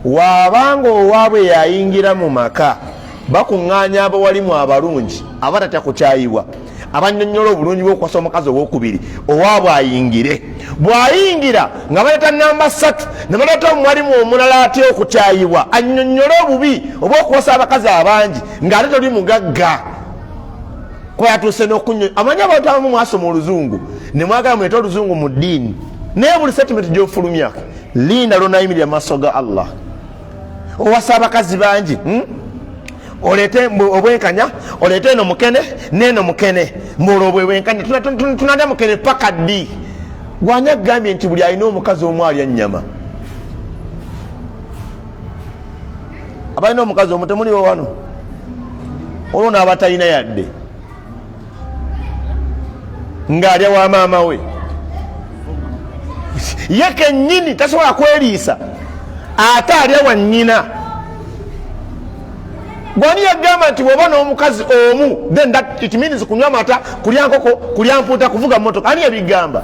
wabanga owaabwe yayingira mu maka, bakuŋŋaanya abawalimu abalungi abatatya kukyayibwa, abanyonyola obulungi bwokukwasa omukazi owokubiri, owaabwe ayingire. Bw'ayingira nga baleeta namba 3, ne baleeta omuwalimu omulala atya okukyayibwa, annyonnyole obubi obw'okuwasa abakazi abangi ng'ate toli mugagga. Kuba yatuuse n'okunyo amanyi abantu abamu mwasoma oluzungu ne mwagala muleete oluzungu mu ddiini, naye buli statement gy'ofulumya linda lwonayimirira mu maaso ga Allah. Owasa abakazi bangi, Oleete obwenkanya, oleete eno mukene n'eno mukene, mbu olwo obwenkanya tunalya mukene paka ddi? Gwani agambye nti buli alina omukazi omu alya nnyama? Abalina omukazi omu temuliwo wano, olwo n'abatalina yadde ng'alya wa maama we, ye kennyini tasobola kweriisa, ate alya wa nnyina. Gwani yagamba nti bw'oba n'omukazi omu then that it means kunywa mata, kulya nkoko, kulya mpuuta, kuvuga motoka? Ani yabigamba?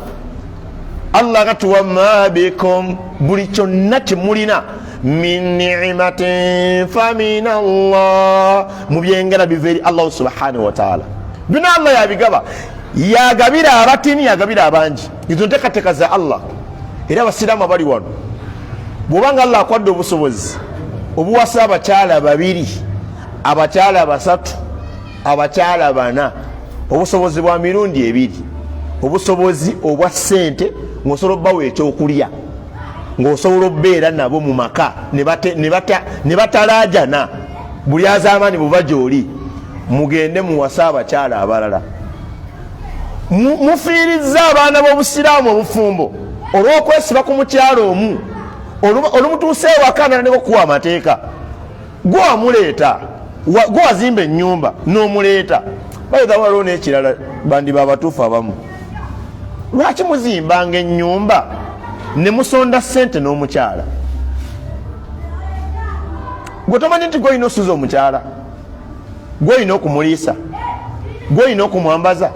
Allah kati wama bikum, buli kyonna kyemulina, min nimatin famin Allah, mu byengera biva eri Allah subhanahu wataala. Bino Allah yabigaba, yagabira abatini, yagabira abangi. Ezo nteekateeka za Allah. Era abasiraamu abali wano, bw'obanga Allah akwadde obusobozi obuwasa abakyala 2, abakyala 3, abakyala 4, obusobozi bwa mirundi 2, obusobozi obwa ssente ng'osobola obbawa ekyokulya, ng'osobola obbeera nabo mu maka ne batalaajana, buli azaamaanyi buva gy'oli, mugende muwase abakyala abalala. Mufiirizza abaana b'obusiraamu obufumbo olw'okwesiba ku mukyalo omu. Olumutuuse ewaka natandika okukuwa amateeka. Gwe wamuleeta, gwe wazimba ennyumba n'omuleeta. Bayita waliwo n'ekirala, bandiba abatuufu abamu, lwaki muzimbanga ennyumba ne musonda ssente n'omukyala? Gwe tomanyi nti gwe olina osuza omukyala, gwe olina okumuliisa, gwe olina okumwambaza,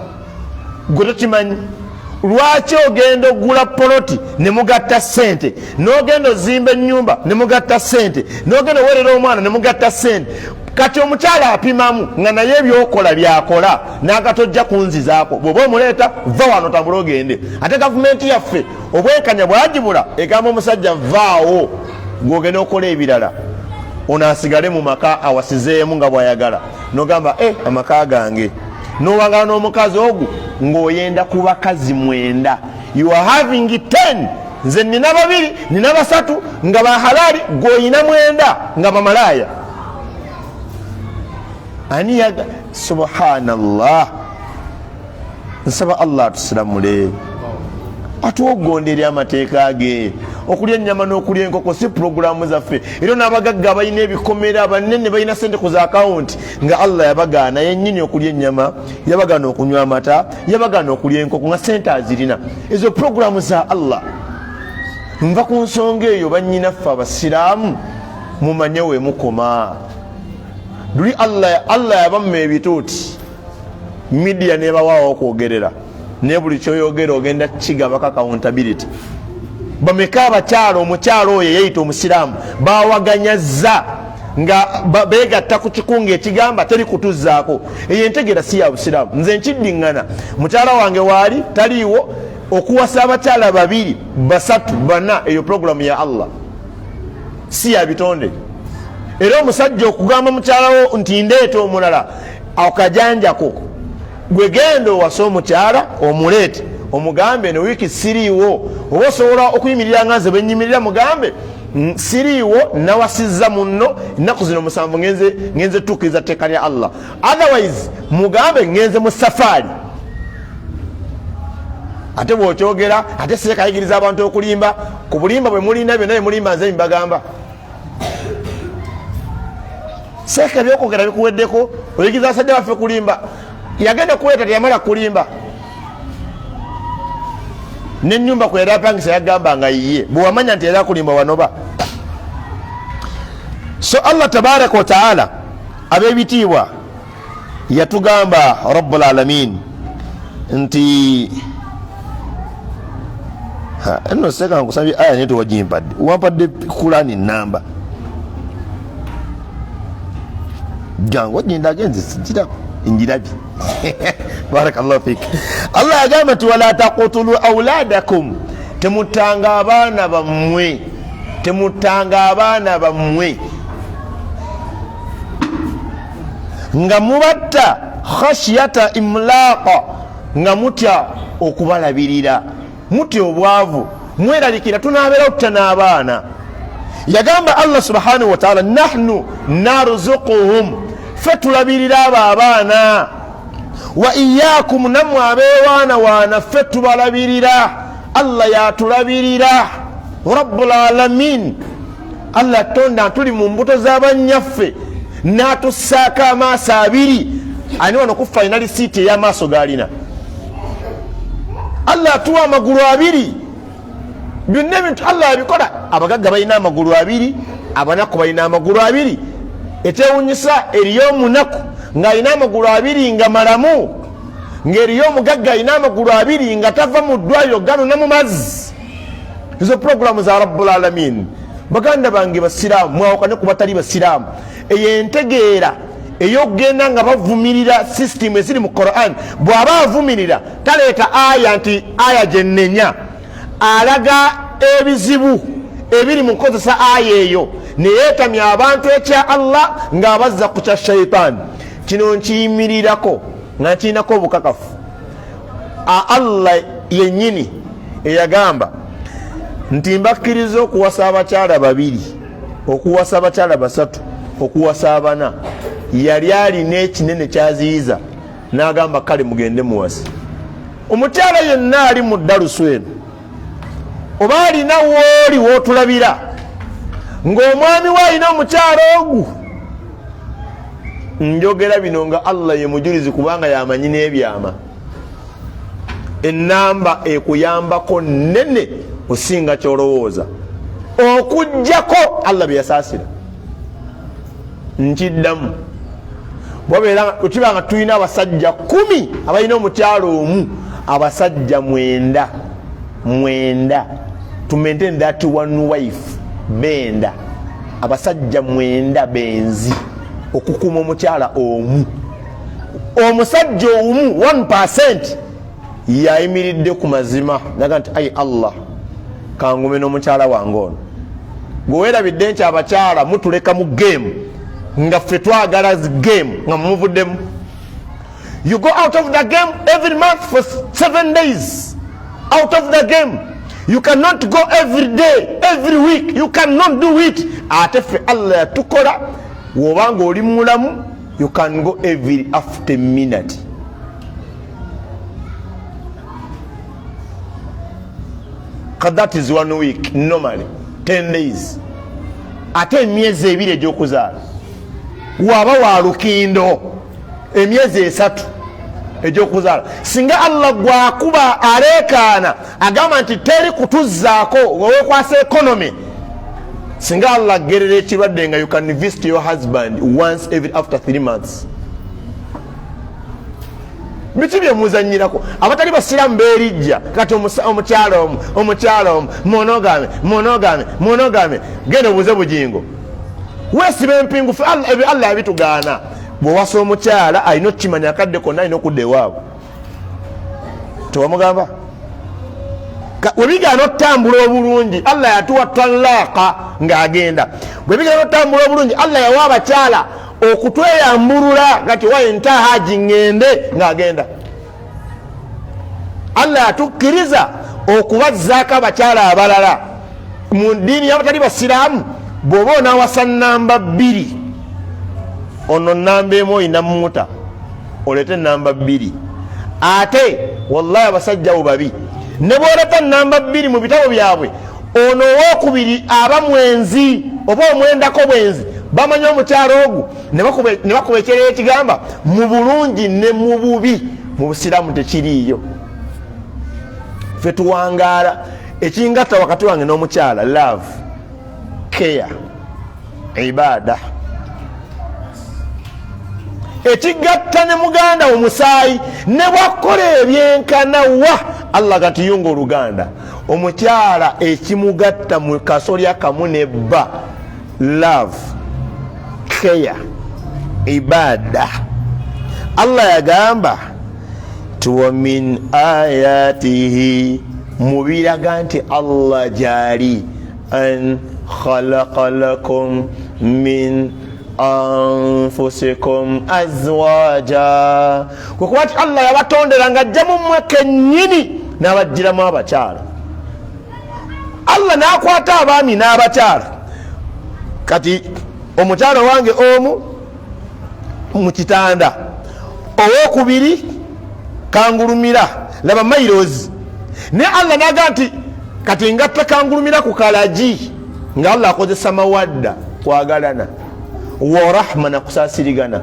gwe tokimanyi? Lwaki ogenda ogula poloti ne mugatta ssente, n'ogenda ozimba ennyumba ne mugatta ssente, n'ogenda owerera omwana ne mugatta ssente? Kati omukyala apimamu nga naye ebyokola byakola, n'agatojja kunzizaako. Bw'oba omuleeta, va wano, tambula ogende. Ate gavumenti yaffe obwenkanya bwagibula, egamba omusajja vaawo gw'ogenda okola ebirala, ono asigale mu maka awasizeemu nga bw'ayagala. N'ogamba, amaka gange. N'owangala n'omukazi ogwo ng'oyenda ku bakazi 9, you are having 10. Nze nina 2, nina 3 nga bahalali, gw'oyina 9 nga bamalaaya. Ani yaga? Subhanallah. Nsaba Allah atusiramule, atuwa okugonda eri amateeka ge. Okulya ennyama n'okulya enkoko si pulogulaamu zaffe. Era n'abagagga abalina ebikomera abanene balina sente ku za akawunti, nga Allah yabagaana yennyini okulya ennyama, yabagaana okunywa amata, yabagaana okulya enkoko, nga sente azirina. Ezo pulogulaamu za Allah. Nva ku nsonga eyo, bannyinaffe abasiraamu, mumanye we mukoma. Luli Allah yabamma ebituuti, media nebawaawo okwogerera, naye buli kyoyogera ogenda kigabako accountability. Bameka abakyala, omukyala oyo eyeyita omusiraamu bawaganyazza nga begatta ku kikunga ekigamba teri kutuzzaako. Eyo entegeera si ya busiraamu. Nze nkiddiŋŋana, mukyala wange waali taliiwo, okuwasa abakyala 2, 3, 4, eyo pulogulaamu ya Allah, si ya bitonde. Era omusajja okugamba mukyala wo nti ndeeta omulala, akajanjako gwe genda owase omukyala omuleete, omugambe eno wiiki siriiwo, oba osobola okuyimirira nga nze bwe nnyimirira, mugambe siriiwo, nawasizza munno, ennaku zino 7 ngenze tuukiriza tteeka lya Allah. Otherwise mugambe ngenze mu safaari. Ate bw'okyogera ate seeka ayigiriza abantu okulimba. Ku bulimba bwe mulina byonna bye mulimba, nze mbagamba seeka ebyokwogera bikuweddeko, oyigiriza abasajja baffe kulimba. Yagenda kuleeta teyamala kulimba, n'ennyumba kwe yali apangisa yagamba nga yiye. Bwe wamanya nti yali akulimba wanoba. So Allah tabaraka wa taala, ab'ebitiibwa, Yatugamba Rabbul Alamin nti eno seka nkusabye aya naye tewagimpadde, wampadde Kulani namba jangu ogindage, nze sigiraba, njirabye. Barakallahu fik. Allah yagamba nti wala taqtulu auladakum, temuttanga abaana bammwe, temuttanga abaana bammwe nga mubatta khashyata imlaqa, nga mutya okubalabirira, mutya obwavu, mweralikira tunabeera tutya n'abaana. Yagamba Allah subhanahu wataala, nahnu narzuquhum, fe tulabirira abo abaana, wa iyakum, nammwe abeewaanawaana ffe tubalabirira. Allah yatulabirira, Rabbul Alamin. Allah tonda tuli mu mbuto z'abanyaffe n'atussaako amaaso abiri. Ani wano kuffe alina lisiiti ey'amaaso g'alina? Allah atuwa amagulu abiri. Byonna ebintu Allah abikola. Abagagga balina amagulu abiri, abanaku balina amagulu abiri. Ekyewunyisa, eriyo omunaku ng'alina amagulu abiri nga malamu, ng'eriyo omugagga alina amagulu abiri nga tava mu ddwaliro ganona mu mazzi. Ezo puroguramu za Rabbul Alamin. Baganda bange basiraamu, mwawukane ku batali basiraamu. Eyo entegeera ey'okugenda nga bavumirira sisitimu eziri mu Quran, bw'aba avumirira taleeta aya nti aya gyenenya, alaga ebizibu ebiri mu kukozesa aya eyo, neyeetamya abantu ekya Allah ng'abazza ku kya shaitaani. Kino nkiyimirirako nga nkirinako obukakafu. Allah yennyini eyagamba nti mbakkiriza okuwasa abakyala babiri, okuwasa abakyala basatu, okuwasa abana, yali alina ekinene kyaziyiza n'agamba kale mugende muwase. Omukyala yenna ali mu ddalusu eno oba alina wooli wootulabira ng'omwami we alina omukyala ogu, njogera bino nga Allah ye mujulizi, kubanga yamanyi n'ebyama. Enamba ekuyambako nene osinga kyolowooza, okugjako Allah bye yasaasira. Nkiddamu, kiba nga tulina abasajja 10 abalina omukyalo omu, abasajja 9 9 to maintain that one wife, benda abasajja 9 benzi okukuuma omukyala omu. Omusajja omu 1% yayimiridde ku mazima naga nti ayi Allah, kangume n'omukyala wange ono. Gwewerabidde nti abakyala mutuleka mu game, nga ffe twagala game nga mumuvuddemu. You go out of the game every month for 7 days out of the game. You cannot go every day, every week, you cannot do it. Ate ffe Allah yatukola, wobanga oli mulamu, you can go every after minute. That is one week, normally 10 days, ate emyezi 2 egyokuzaala. Waba wa lukindo, emyezi 3 egyokuzaala. Singa Allah gwakuba aleekaana agamba nti teri kutuzzaako wewekwasa economy, singa Allah agerera ekirwadde nga you can visit your husband once every after 3 months. Biki byemuzanyirako? Abatali basiraamu berijja kati omukyalo omu, omukyalo omu, monogamy, monogamy, monogamy. Genda obuze Bugingo, weesiba empingu. Ebyo Allah yabitugaana. Bwewasa omukyala alina okukimanya akadde konna alina okudda ewaabwe. Tewamugamba webigaana otambula obulungi, Allah yatuwa talaaka ng'agenda. Bwebigaana otambula obulungi, Allah yawa abakyala okutweyambulula kati waye ntahaji ŋŋende ng'agenda. Allah yatukkiriza okubazzaako abakyala abalala. Mu ddiini y'abatali basiraamu, bw'oba onaawasa namba 2, ono namba 1 oyina muta oleete namba 2. Ate wallahi abasajja abo babi, ne bwoleta namba 2 mu bitabo byabwe, ono owokubiri aba mwenzi oba omwendako bwenzi. Bamanyi omukyalo ogwo ne bakuba ekyerero ekigamba mu bulungi ne mu bubi. Mu busiraamu tekiriiyo. Fe tuwangaala ekingatta wakati wange n'omukyala, love, care, ibada. Ekigatta ne muganda wo musaayi ne bwakola ebyenkana wa Allah gatiyunga oluganda. Omukyala ekimugatta mu kasolya kamu ne bba, love, care, ibada. Allah yagamba nti wa min ayatihi, mubiraga nti Allah gyali, an khalaqa lakum min anfusikum azwaja, kwekuba nti Allah yabatondera nga ajjamu mmwe kennyini n'abaggyiramu abakyala. Allah n'akwata abaami n'abakyala. Kati omukyala wange omu mu kitanda, owokubiri kangulumira, laba mairozi. Naye Allah naga nti kati ngatta kangulumira ku kalagi, nga Allah akozesa mawadda, kwagalana, wa rahma, nakusasirigana.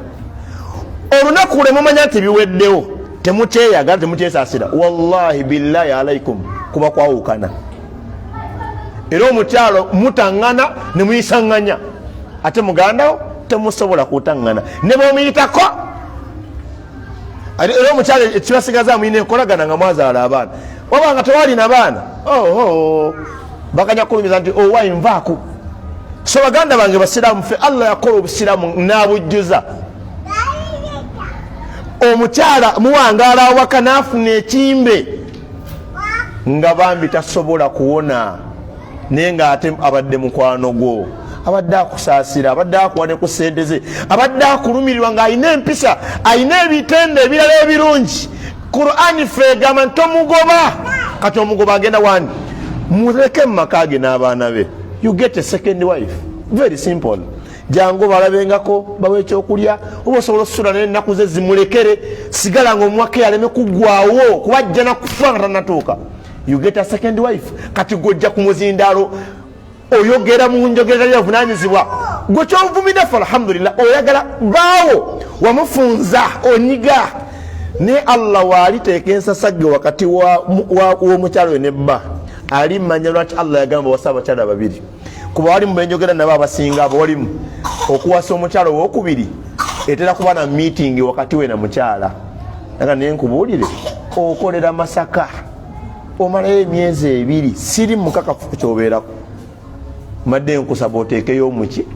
Olunaku lwe mumanya nti biweddewo, temukyeyagala, temukyesasira, wallahi billahi alaikum, kuba kwawukana. Era omukyalo mutaŋŋana ne muyisaŋŋanya, ate mugandawo temusobola kutaŋŋana ne bwomuyitako. Era omukyalo ekibasigaza mulina enkolagana nga mwazaala abaana, waba nga tewalina baana, oho bakanya kulumiza nti owayi nvaako. So baganda bange basiraamu, ffe Allah yakola obusiraamu n'abujjuza. Omukyala muwangaala awaka n'afuna ekimbe nga bambi tasobola kuwona, naye ng'ate abadde mukwano gwo, abadde akusaasira, abadde akuwa ne ku ssente ze, abadde akulumirirwa, ng'alina empisa, alina ebitendo ebirala ebirungi. Qur'ani ffe egamba nti tomugoba. Kati omugoba agenda wani? Muleke mu maka ge n'abaana be. You get a second wife, very simple. Jangu balabengako, bawe ekyokulya, oba osobola osusula naye ennaku ze zimulekere, sigala nga omuwake aleme kuggwawo, kuba ajja nakufa nga tanatuuka. You get a second wife. Kati gwojja ku muzindaalo oyogera mu njogera yavunanyizibwa, gwe kyovumidde fe alhamdulillah, oyagala baawo wamufunza onyiga. Naye Allah waaliteeka ensasagge wakati w'omukyalo we ne bba, alimanya lwaki Allah yagamba wasa abakyala babiri. Kuba walimu benjogera nabo abasinga abawalimu okuwasa omukyalo owokubiri etera kuba na meeting wakati we na mukyala, naga naye nkubuulire, okolera Masaka omalayo emyezi 2, siri mukakafu kukyobeerako, madde nkusaba oteekeyo omuki.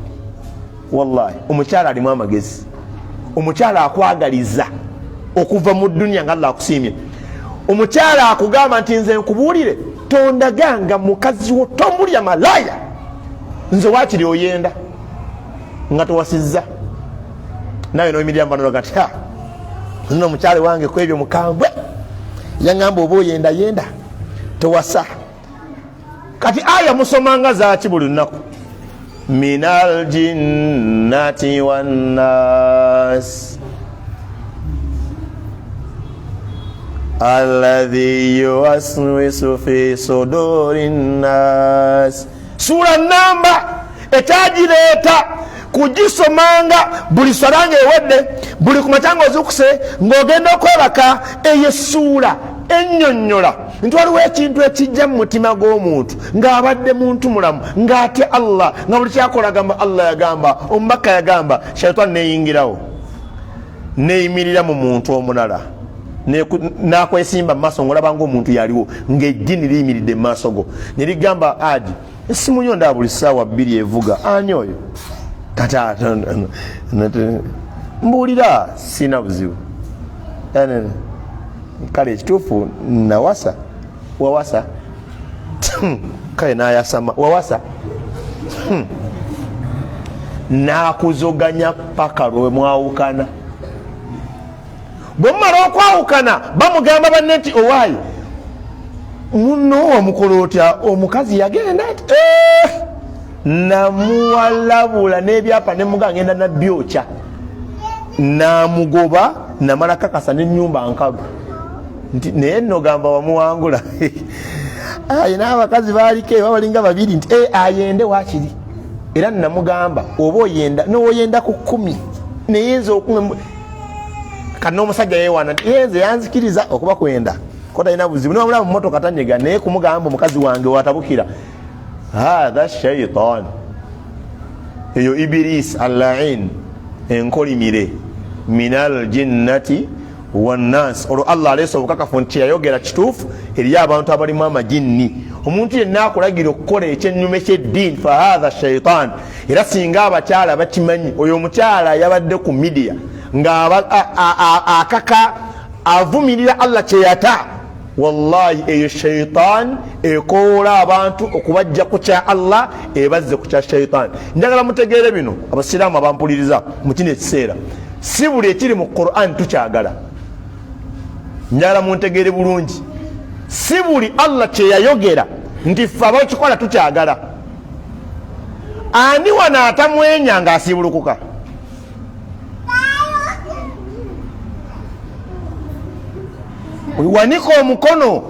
Wallahi omukyala alimu amagezi, omukyala akwagaliza okuva mu duniya nga Allah akusiimye. Omukyala akugamba nti nze nkubuulire, tondaganga mukazi wo, tombulya malaya, nze wakiri oyenda nga towasizza nawe noyimirira mubanoga nti nno omukyala wange kwebyo mukambwe, yaŋŋamba oba oyenda yenda towasa. Kati aya musomanga zaki buli lunaku? Minal jinnati wannas alladhi yuwaswisu fi suduri nnas. Sura namba ekyagireeta kugisomanga buli swala nga ewedde, buli kumakya nga ozukuse ng'ogenda okwebaka. Eyo essuula ennyonnyola nti waliwo ekintu ekijja mu mutima gw'omuntu ng'abadde muntu mulamu, ng'ate Allah, nga buli kyakola agamba Allah yagamba, omubaka yagamba, shaitaani neyingirawo neyimirira mu muntu omulala n'akwesimba mu maaso ng'olaba ng'omuntu yaliwo, ng'ejjini liyimiridde mu maaso go ne ligamba, aji esimu yo ndaba buli ssaawa 2 evuga, ani oyo? Kati mbuulira, sina buzibu. Kale ekituufu nawasa. Wawasa? Kale nayasama, wawasa? Nakuzoganya paka lwe mwawukana. Bwe mumala okwawukana bamugamba banne nti owaayi muno wamukola otya? Omukazi yagenda ati namuwalabula n'ebyapa nemuga ngenda nabyokya, namugoba, namala kakasa n'ennyumba nkalu. Nti naye nno gamba wamuwangula, ayina abakazi baaliko eba balinga babiri, nti ayende wakiri. Era namugamba oba oyenda nowoyenda ku 10, naye nze okunywa. Kati n'omusajja yeewaana nti nze yanzikiriza okuba kwenda ko talina buzibu, niwamulaba mu motoka tanyega, naye kumugamba omukazi wange watabukira. Hatha shaitan, eyo Ibiris allain enkolimire. Min aljinnati wannas. Olwo Allah aleese obukakafu nti kyeyayogera kituufu, eriyo abantu abalimu amajinni. Omuntu yenna akulagira okukola ekyennyume kyeddiini, fahatha shaitan. Era singa abakyala bakimanyi, oyo omukyala yabadde ku midiya nga akaka avumirira Allah kyeyata, wallahi eyo shaitan ekowoola abantu okubajja ku kya Allah ebazze ku kya shaitan. Njagala mutegeere bino, abasiraamu abampuliriza mu kino ekiseera, si buli ekiri mu Quran tukyagala. Njagala muntegeere bulungi, si buli Allah kyeyayogera nti ffe abakikola tukyagala. Ani wano atamwenya ng'asiibulukuka? Wanika omukono.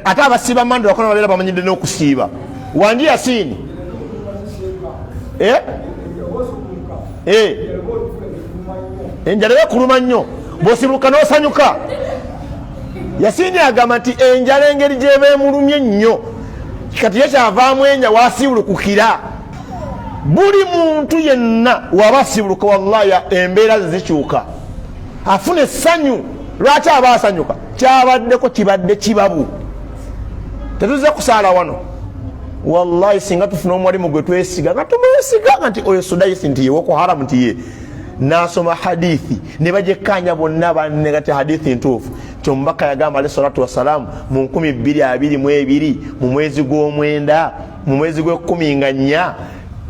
Ate abasiiba mande bakono babeera bamanyidde n'okusiiba. Wangi Yasiini. Eh? Eh. Enjala ekuluma nnyo, bw'osibuka n'osanyuka. Yasiini agamba nti enjala engeri gyeba emulumye ennyo, kati ye kyavaamu enya wasiibulukukira. Buli muntu yenna waba asiibuluka, wallahi embeera ze zikyuka, afuna essanyu. Lwaki aba asanyuka? Kyabaddeko kibadde kibabu. Tetuze kusaala wano. Wallahi singa tufuna omwalimu gwe twesiga, nga tumwesiga nga nti oyo Sudaisi nti ye wokuharamu, nti ye nasoma hadithi ne bajekkanya bonna banne kati hadithi ntuufu, nti omubaka yagamba alehi salatu wassalamu mu 2022 mu mwezi gw'omwenda, mu mwezi gw'ekkumi nga nnya,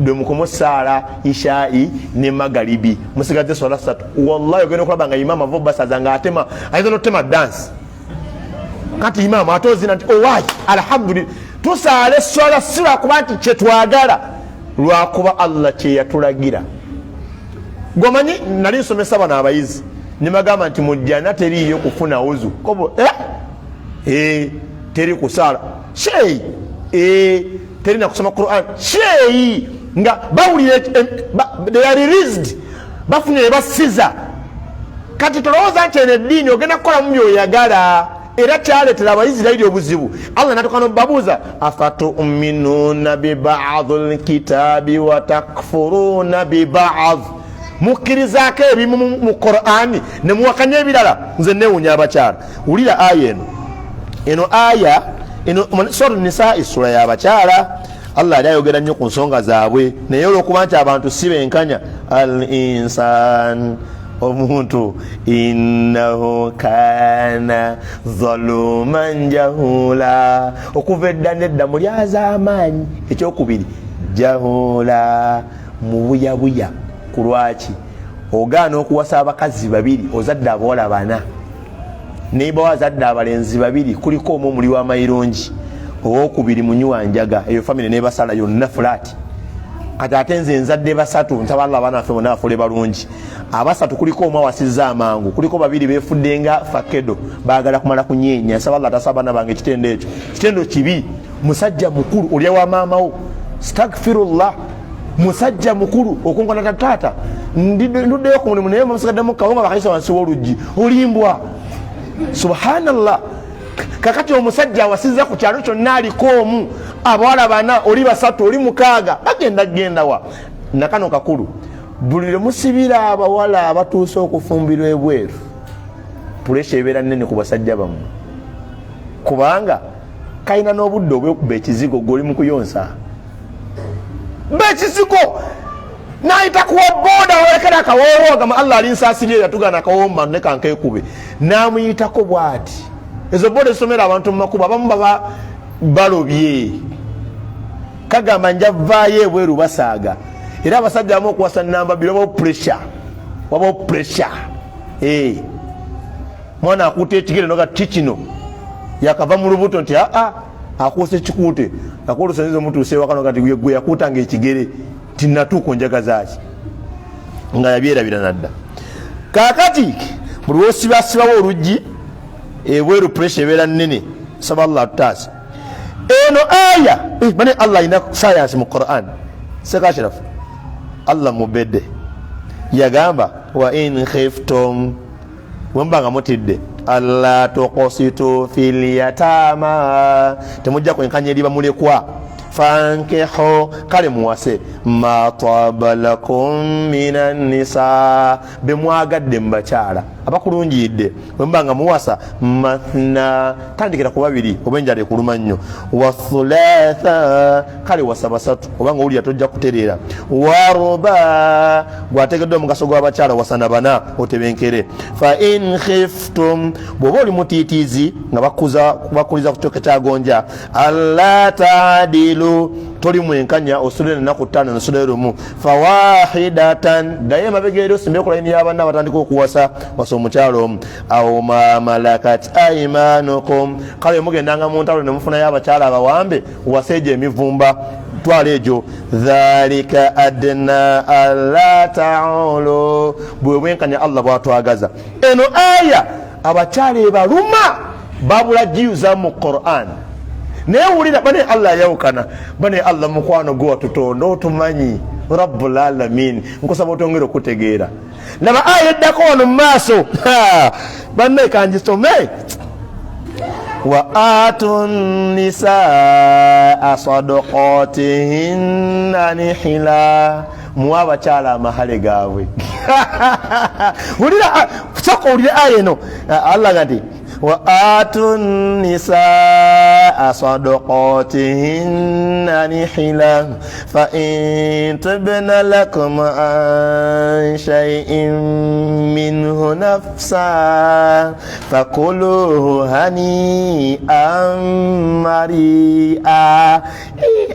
lwe mukoma osaala ishai ne magalibi, musigaze swala ssatu. Wallahi ogenda okulaba nga imamu ava obasaza nga atema, ayinza notema dansi. Kati imamu ate ozina nti owayi alhamdulillah. Tusaala eswala si lwakuba nti kyetwagala, lwakuba Allah kyeyatulagira. Gwemanyi nali nsomesa bano abayizi nebagamba nti mujjana teriiyo kufuna wuzu kobo, eh? Eh, teri kusaala sheyi, eh, teri nakusoma Quran sheyi, nga bawulira they are released, bafunye ebasiza. Kati tolowooza nti eno eddiini ogenda kukolamu byoyagala. Era kyaletera Abaisirairi obuzibu. Allah natuka nobabuuza, afatuminuuna bibadi lkitaabi watakfuruuna bibadi, mukkirizaako ebimu mu Qurani nemuwakanya ebirala. Nze newunya abakyala. Wulira aya eno, eno aya eno sura Nisa, essula y'abakyala. Allah ali ayogera nnyo ku nsonga zaabwe, naye olwokuba nti abantu si benkanya. Al insan, omuntu, innahu kana zaluman jahula, okuva edda nedda muli az'amaanyi. Ekyokubiri, jahula, mubuyabuya. Ku lwaki ogaana okuwasa abakazi babiri? Ozadde abawala bana, neibawo azadde abalenzi babiri, kuliko omu omuli w'amayirungi, owokubiri munywa njaga, eyo famire nebasala yonna fulaati. Kati ate nze nzadde basatu, nsaba Allah abaana baffe bonna bafuule balungi. Abasatu kuliko omu awasizza amangu, kuliko babiri befudde nga fakedo, baagala kumala kunyeenya. Nsaba Allah atasa abaana bange ekitendo ekyo, kitendo kibi. Musajja mukulu olya wa maamawo, stagfirullah. Musajja mukulu okunkona taata, nduddeyo ku mulimu naye musigaddemu kawunga bakayisa wansi w'oluggi, olimbwa. Subhanallah. Kakati omusajja awasizza ku kyalo kyonna aliko omu, abawala bana, oli basatu, oli mukaaga, bagenda gendawa? Nakano kakulu, buli lwe musibira abawala abatuuse okufumbirwa ebweru, puresha ebeera nnene ku basajja bammwe, kubanga kalina n'obudde obwekuba ekizigo. Gwe oli mu kuyonsa bekizigo, nayita kuwa boda walekera akawoowo, agamba Allah alinsaasirye, yatugana akawoowo ne kankekube, namuyitako bwati. Ezo boda ezisomera abantu mu makubo, abamu baba balobye, kagamba nja vaayo ebweru basaaga. Era abasajja abamu okuwasa namba bbiri, wabawo pressure, wabawo pressure. Eh. Mwana akuuta ekigere noga ti kino yakava mu lubuto, nti aa akuuse kikuute akolusanyiza omutuuse ewaka noga nti gwe yakuutanga ekigere, ti natuuka onjagazaki, nga yabyerabira nadda. Kakati buli wosibasibawo oluggi ebweru, pressure ebeera nnene. Saba Allah atutaase. Eno aya eh, mane Allah alina science mu Quran. Sekashirafu Allah mubedde yagamba, wa in khiftum, bwemuba nga mutidde, alla tuqsitu fil yatama, temujja kwenkanya eri bamulekwa. Fankihu, kale muwase, ma taba lakum minan nisa, bemwagadde mu bakyala abakulungiridde. Bwemuba nga muwasa, mathna, tandikira ku babiri oba enjala ekuluma nnyo, wa thulatha, kale wasa basatu oba nga owulira tojja kutereera, waruba, gwategeddwa omugaso gw'abakyala, wasana bana otebenkere. Fa in khiftum, bw'oba oli mutiitiizi nga bakuliza ku kyoke kyagonja, alla taadilu, toli mwenkanya, osula enaku ttaano nosulayo lumu, fawahidatan, ddayo emabega eri osimbe ku layini y'abanna abatandika okuwasa, wasa omukyalo omu, awo ma malakat aimanukum, kale mugendanga mu ntalo ne mufunayo abakyala abawambe, wasa egyo emivumba, twala egyo, dhalika adna alla taulu, bwe bwenkanya Allah bwatwagaza. Eno aya abakyala ebaluma babula giyuza mu Quran, naye wulira bane Allah ayawukana, bane Allah mukwano gwe watutonda otumanyi, rabbul alamin, nkusaba otwongere okutegeera. Laba aya eddako wano mu maaso, banne kangisome. Wa atu nisaa sadaqatihinna nihila, muwe abakyala amahale gaabwe. Wulira, soka owulire aya eno. Allah ga nti wa atu nisaa sadaqatihinna nihila fa in tibna lakum an shay'in minhu nafsa fakuluhu hani'an mari'a.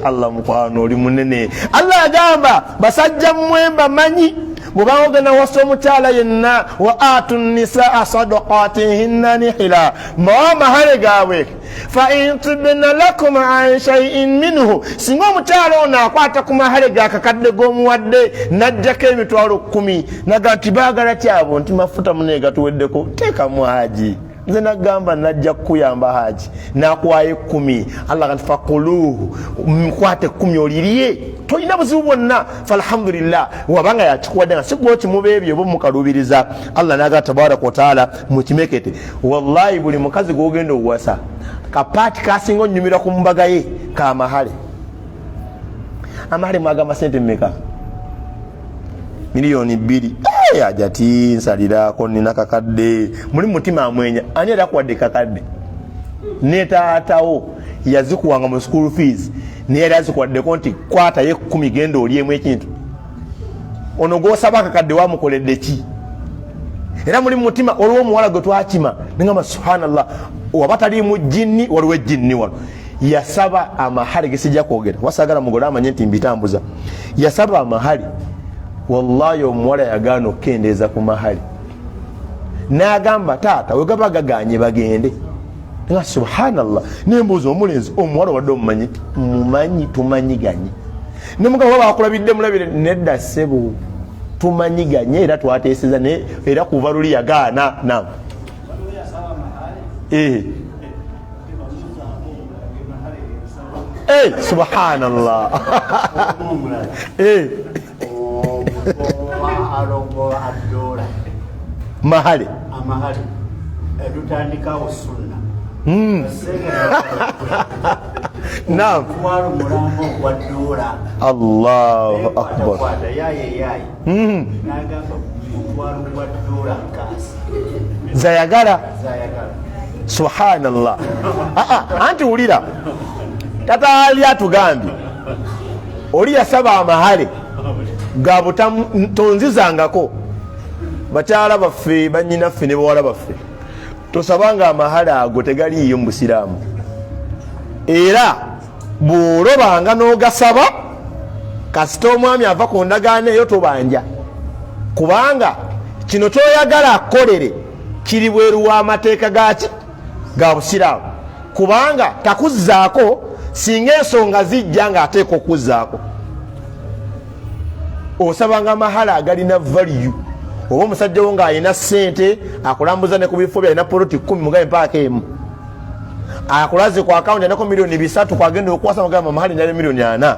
Allah mukwano oli munene. Allah agamba basajja mmwe mbamanyi, bwobanga ogenda wasa omukyala yenna, wa atu nisaa sadaqatihinna nihila, mbawa amahale gaabwe, fa in tibna lakum an shaiin minhu, singa omukyala ono akwata ku mahale gakakadde g'omuwadde najjako 100,000, naga nti baagala kyabo nti mafuta mune gatuweddeko, teekamu haji, nze nagamba najja kukuyamba haji, nakuwayo 10, Allah nti fakuluhu, nkwata 10 olirye, tolina buzibu bwonna. Falhamdulillah, wabanga yakikuwadde nga sigwa okimuba ebyo oba mukalubiriza. Allah naga tabaraka wataala mukimekete. Wallahi buli mukazi gwogenda owasa kapaati kasinga onyumira ku mbaga ye kamahale. Amahale mwagamba sente mmeka? 2 million. Ajati nsalirako nina kakadde muli mutima amwenya, ani era akuwadde kakadde? Ne taatawo yazikuwanga mu school fees, naye yali azikuwaddeko nti kwatayo 10 genda olyemu ekintu. Ono gwosaba akakadde wamukoledde ki? Era muli mutima waliwo omuwala gwe twakima nengamba subhanallah, waba taliimu jinni, waliwo ejjinni wano. Yasaba amahale gesijja kwogera, wasagala mugole amanye nti mbitambuza. Yasaba amahale, wallahi omuwala yagaana okukendeeza ku mahale, n'agamba taata wegaba gaganye bagende. Nga subhanallah, nembuuza omulenzi, omuwala obadde omumanyi? Mumanyi, tumanyiganye. Nemugamba bakulabidde mulabire? Nedda ssebo, tumanyiganye era twateeseza, naye era kuva luli yagaana. Nam subhanallah. Mahale amahale tutandikawo sunna. Twala omulambo gwa dola. Allahu akbar. Kwata yaye yaye, nagamba mutwalo gwa dola kasi. Zayagala. Zayagala. Subhanallah. Anti wulira tataali atugambye oli yasaba amahale ga tonzizangako. Bakyala baffe, banyinaffe ne bawala baffe, tosabanga amahale ago, tegaliiyo mu busiraamu. Era bw'olobanga n'ogasaba, kasita omwami ava ku ndagaano eyo tobanja, kubanga kino kyoyagala akolere kiri bweru w'amateeka gaki ga busiraamu, kubanga takuzzaako. Singa ensonga zijja ng'ateeka okuzzaako, osabanga amahala agalina value. Oba omusajja wo ng'alina ssente, akulambuza ne ku bifo byalina poloti 10, mugabe mpaako emu, akulaze ku akawunti anako 3 million kwagenda okuwasa, mugamba mahali njala 40 million.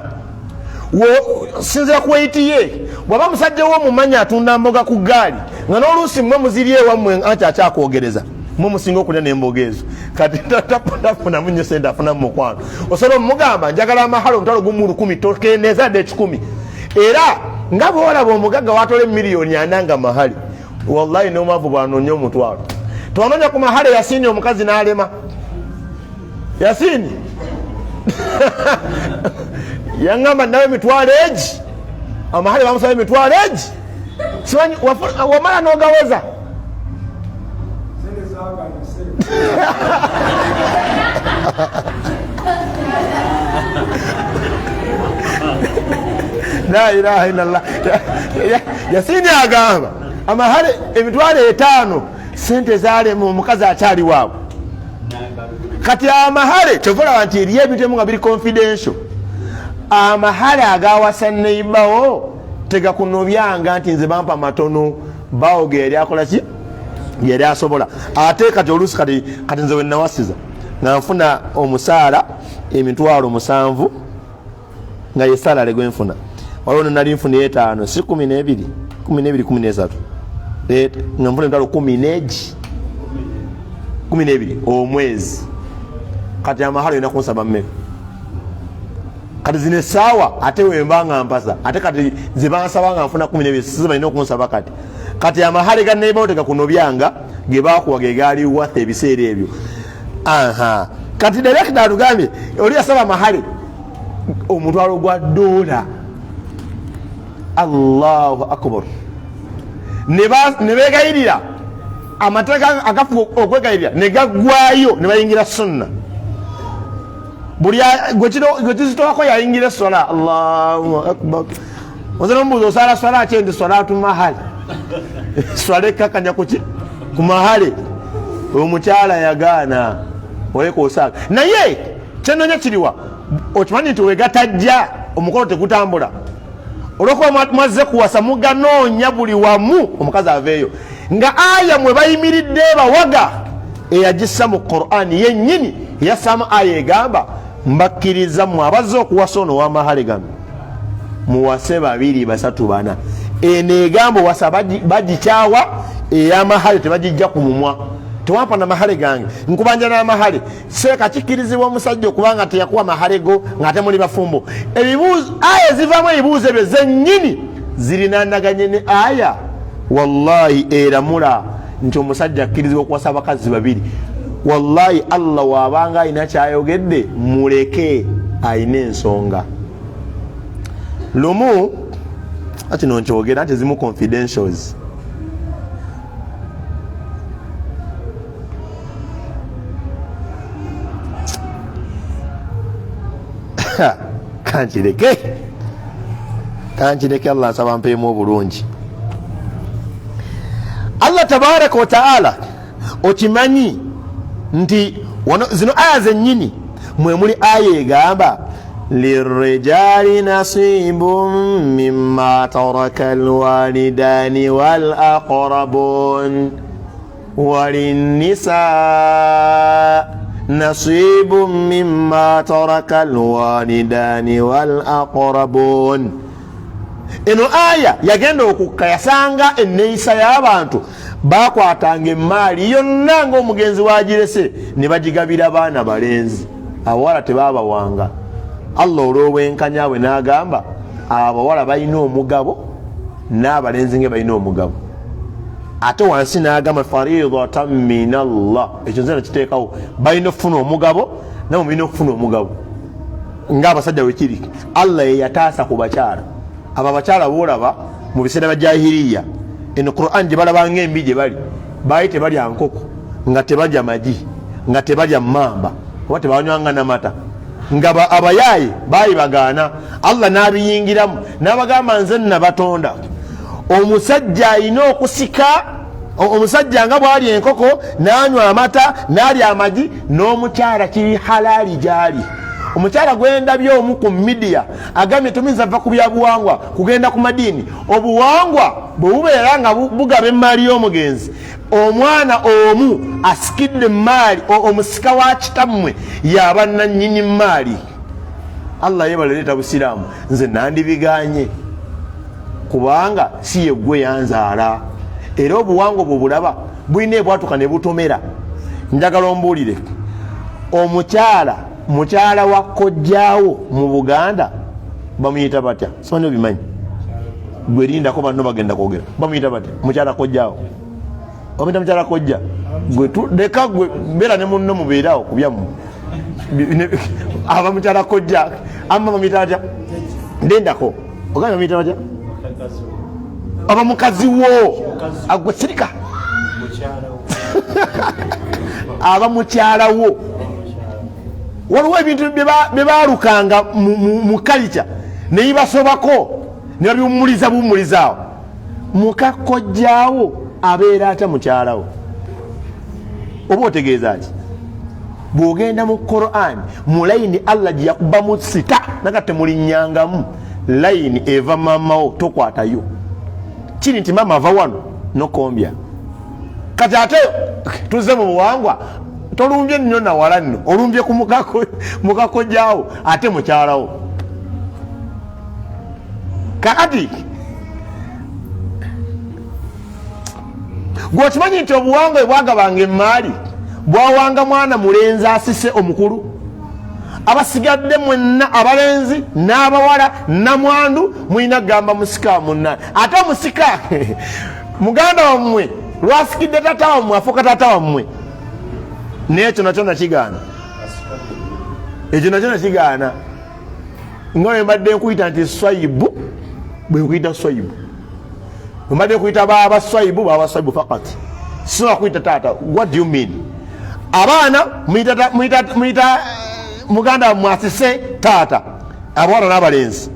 Sinzira ku weight ye. Bwaba musajja wo omumanyi atunda mboga ku gaali, nga n'oluusi mmwe muziri ewammwe, anti akyakwogereza. Mwe musinga okulya n'emboga ezo. Kati tafunamu nnyo sente, afunamu mukwano. Osobola omugamba njagala amahale omutwalo gumu lukumi, tokendeeza dde 100. Era nga bwolaba omugagga watola emiliyoni ana nga mahale, wallahi n'omwavu bwanoonya omutwalo. Twanoonya ku mahale Yasini, omukazi n'alema. Yasini yaŋŋamba nawe emitwalo egi, amahale bamusaba emitwalo egi, simanyi wamala n'ogaweza. La ilaha illallah. Yasini agamba amahale emitwalo 5, sente zalema, omukazi akyali waabwe. Kati amahale kyova olaba nti eriyo ebintu ebimu nga biri confidential. Amahale agawasa neibawo tegakunobyanga nti nze bampa matono, bawo ge yali akola ki, yali asobola. Ate kati oluusi kati nze wenawasiza nga nfuna omusaala emitwalo 7 nga ye salale gwenfuna, waliwo nenali nfuna 5, si 12, 12, 13, nga nfuna emitwalo kumi negi, 12 omwezi. Kati amahale olina kunsaba mmeka? Kati zino essaawa ate wemba nga mpasa, ate kati zebansaba nga nfuna 12, size balina okunsaba kati. Kati amahale ga neighbor tegakunobyanga ge bakuwa ge gaali worth ebiseera ebyo. Aha, kati director atugambye oli yasaba amahale omutwalo gwa dola. Allahu akbar. Ne begayirira amateeka agafuga okwegayirira ne gaggwayo ne bayingira sunna. Buli gwe kizitowako yayingira essola. Allahu akbar. Oza nomubuuza osaala swala ki? Nti swalatu mahale, swala ekkakanya kuki? Ku mahale. Omukyala yagaana oleka osaaga. Naye kyenoonya kiriwa? Okimanyi nti wegatajja omukolo tegutambula, olwokuba mwazze kuwasa muganoonya buli wamu omukazi aveeyo nga aya mwe bayimiridde bawaga eyagissa mu Qur'an yennyini yassaamu aya egamba mbakkiriza mmwe abazze okuwasa ono ow'amahale gano muwase 2, 3, 4. Eno egamba owasa bagikyawa, ey'amahale tebagijja ku mumwa. Tewampa na mahale gange, nkubanja n'amahale. Seeka kikkirizibwa omusajja okubanga teyakuwa mahale go ng'ate muli bafumbo. Ebibuuzo, aya ezivaamu ebibuuzo ebyo zennyini zirinanaganye ne aya wallahi eramula nti omusajja akkirizibwa okuwasa abakazi 2. Wallahi Allah waabanga alina kyayogedde muleke, alina ensonga. Lumu kino nkyogera nti ezimu confidentials. Kankireke, kankireke. Allah nsaba mpeemu obulungi. Allah tabaraka wa taala, okimanyi nti zino aya zennyini mwe muli aya egamba lirrijali nasibun mimma taraka alwalidani wal aqrabun walinnisa nasibun mimma taraka alwalidani wal aqrabun. Eno aya yagenda okukka yasanga enneeyisa y'abantu bakwatanga emmaali yonna ng'omugenzi wagirese ne bagigabira baana balenzi, abawala tebabawanga. Allah olw'obwenkanya bwe n'agamba abawala balina omugabo n'abalenzi nga balina omugabo. Ate wansi n'agamba faridatan min Allah, ekyo nze nakiteekawo, balina okufuna omugabo namwe mulina okufuna omugabo ng'abasajja wekiri. Allah ye yataasa ku bakyala abo. Abakyala boolaba mu biseera bya jahiriya, eno Quran gye balaba ng'embi gye bali, baali tebalya nkoko, nga tebalya magi, nga tebalya mmamba, oba tebanywanga n'amata, nga abayaaye baali bagaana. Allah n'abiyingiramu n'abagamba nze nabatonda. Omusajja alina okusika, omusajja nga bw'alya enkoko n'anywa amata n'alya amagi, n'omukyala kiri halaali gy'ali. Omukyala gwendabye omu ku midiya agambye toyinza va ku byabuwangwa kugenda ku madiini. Obuwangwa bwe bubeera nga bugaba emmaali y'omugenzi, omwana omu asikidde emmaali, omusika wa kitammwe yaba nannyini mmaali. Allah yebale leeta busiraamu. Nze nandibiganye kubanga si yeggwe yanzaala. Era obuwangwa bwe bulaba bulina ebwatuka ne butomera. Njagala ombuulire, omukyala mukyala wa kojjaawo mu Buganda bamuyita batya? Simanyi obimanyi, gwe lindako banno bagenda kwogera. Bamuyita batya mukyala kojjaawo? Bamuyita mukyala kojja. Gwe leka gwe beera ne munno mubeerawo ku byammwe. Aba mukyala kojja ama bamuyita batya? Lindako, ogambye bamuyita batya? Aba mukazi wo. Agwe sirika. Aba mukyala wo. Waliwo ebintu bye baalukanga mu kalica nebibasobako ne babiwummuliza buwummuliza awo. Muka kojjaawo abeera atya mukyalawo? Oba otegeeza ki bw'ogenda mu Quran mu layini Allah gye yakubamu sita naga temulinnyangamu layini eva maamawo tokwatayo kiri nti maama ava wano nokombya. Kati ate tuzze mu buwangwa, tolumbye nnyo nawala nno, olumbye ku mukakojjaawo ate mukyalawo. Kakati gweokimanyi nti obuwangwa bwagabanga emaali bwawanga mwana mulenzi asise omukulu, abasigadde mwenna abalenzi n'abawala namwandu mulina kugamba musika munna. Ate omusika muganda wammwe lwasikidde tata wammwe afuuka tata wammwe, naye ekyo nakyo nakigaana, ekyo nakyo nakigaana. Nga bwe mbadde nkuyita nti swayibu, bwe nkuyita swayibu, mbadde nkuyita baaba swayibu, baaba swayibu fakat, sisobola kuyita taata. What do you mean? Abaana muyita muganda wammwe asise taata, abawala n'abalenzi.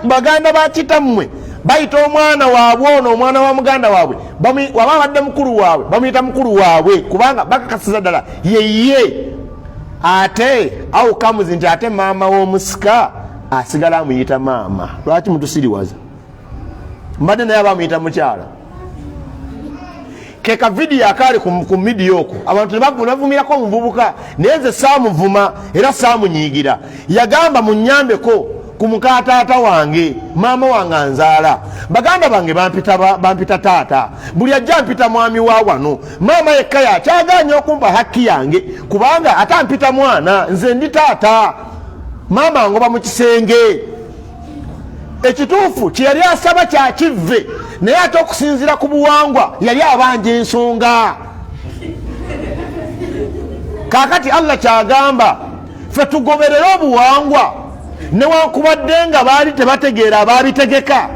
Baganda ba kitammwe bayita omwana waabwe ono omwana wa muganda waabwe, waba abadde mukulu waabwe bamuyita mukulu waabwe kubanga bakakasiza ddala yeye. Ate awo kamuzi nti ate maama w'omusika asigala amuyita maama. Lwaki mutusiriwaza? Mbadde naye aba amuyita mukyala. Ke ka vidiyo akaali ku midiya okwo abantu ne bavumirako omuvubuka, naye nze saamuvuma era saamunyiigira. Yagamba munyambeko ku muka taata wange, maama wange anzaala, baganda bange bampita taata, buli ajja mpita mwami wa wano, maama yekka yakyagaanye okumpa hakki yange kubanga ate ampita mwana, nze ndi taata, maama ngoba mu kisenge. Ekituufu kye yali asaba kyakivve, naye ate okusinziira ku buwangwa yali abanja ensonga. Kaakati Allah kyagamba ffe tugoberere obuwangwa newankubadde nga baali tebategeera abaabitegeka.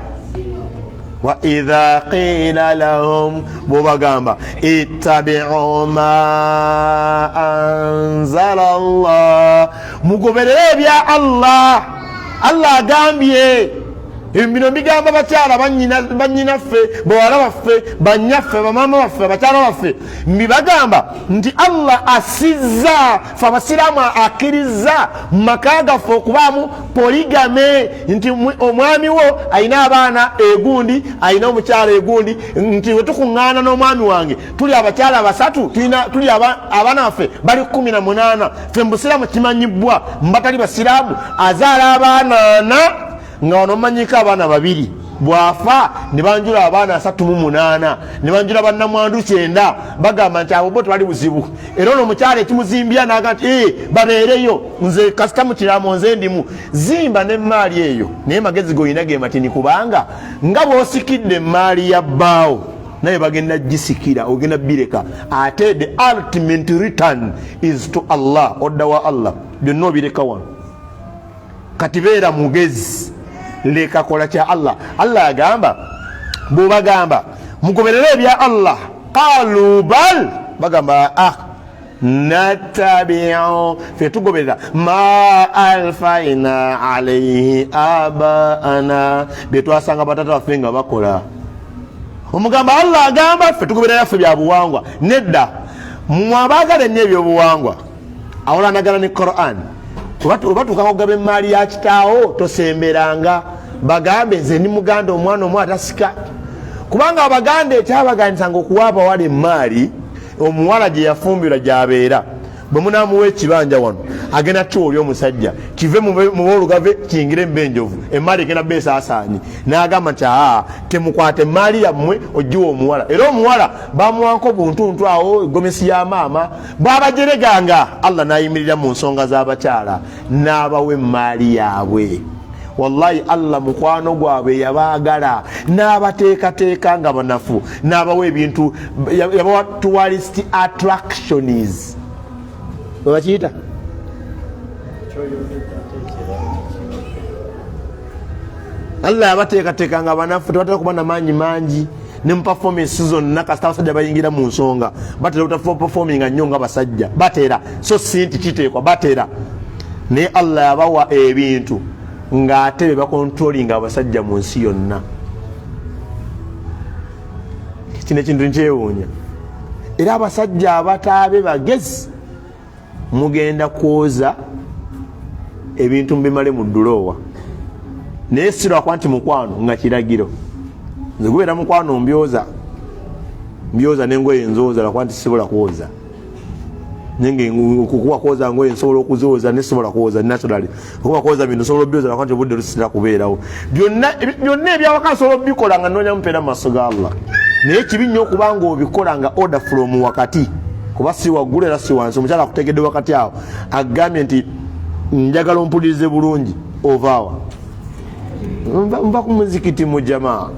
Wa idha qila lahum, bwobagamba ittabiu ma anzala Allah, mugoberere ebya Allah. Allah agambye bino mbigamba bakyala bannyinaffe, bawala baffe, bannyaffe, bamaama baffe, abakyala baffe, mbibagamba nti Allah asizza fe abasiraamu, akkiriza mu maka gaffe okubaamu poligame, nti omwami wo alina abaana egundi, alina omukyala egundi, nti we tukuŋŋaana n'omwami wange tuli abakyala basatu, tuli abaana baffe bali 18. Ffe mu busiraamu kimanyibwa mbatali basiraamu azaala abaana ana nga wano omanyiko abaana babiri, bwafa ne banjula abaana 38, ne banjula bannamwandu 90, bagamba nti abo bo tebali buzibu. Era ono omukyala ekimuzimbya naga nti babeereyo, nze kasita mu kiraamo nze ndimu zimba n'emmaali eyo, naye magezi g'olina ge matini, kubanga nga bw'osikidde emmaali ya bbaawo naye bagenda gisikira, ogenda bireka. Ate the ultimate return is to Allah, odda wa Allah, byonna obireka wano. Kati beera mugezi, leka kola kya Allah. Allah agamba bwobagamba mugoberere ebya Allah, qalu bal, bagamba natabiu, fe tugoberera ma alfaina alaihi abaana, byetwasanga batata baffe nga bakola. Omugamba Allah agamba ffe tugoberera yaffe bya buwangwa. Nedda, mmwe abaagala ennyo ebyobuwangwa awolanagana ne Quran, obatuuka kugaba emmaali ya kitaawo tosemberanga, bagambe nze ndi muganda, omwana omu atasika. Kubanga abaganda ekyabaganzanga okuwa abawala emmaali, omuwala gye yafumbirwa gy'abeera. Bwe munaamuwa ekibanja wano agenda kiwa oli omusajja, kive mu boolugave kiyingire mu benjovu, emaali egenda bba esaasaanye. N'agamba nti aa, temukwata emaali yammwe ogiwa omuwala. Era omuwala bamuwanko buntuntu awo egomesi ya maama bwabajereganga. Allah n'ayimirira mu nsonga z'abakyala n'abawa emaali yaabwe. Wallahi Allah mukwano gwabwe yabaagala n'abateekateeka nga banafu, n'abawa ebintu, yabawa tourist attractions webakiyita. Allah yabateekateeka nga banafu, tebatera kuba namaanyi mangi ne mu performance zonna. Kasita abasajja bayingira mu nsonga batera obutaperforminga nnyo nga basajja batera, so si nti kiteekwa, batera. Naye Allah yabawa ebintu ng'ate be bakontrolinga abasajja mu nsi yonna. Kino ekintu nkyewuunya. Era abasajja abataabe bagezi, mugenda kwoza ebintu mubimale mu duloowa, naye si lwakuba nti mukwano nga kiragiro. Nze gubeera mukwano, mbyoza mbyoza nengoye nzooza lwakuba nti sisobola kwoza. Nenge okukuba kwoza ngoye nsobola okuzooza, nesobola kwoza naturally. Okuba kwoza bintu nsobola obyoza lwakuba nti obudde lusitira kubeerawo. Byonna byonna ebyawaka nsobola obikola nga noonya mupeera mu maaso ga Allah. Naye kibi nnyo okuba nga obikola nga order from wakati, kuba si waggulu era si wansi. Omukyala akutegedde wakati awo, agambye nti njagala ompulirize bulungi. Ovaawa? Nva ku muzikiti mujamaa,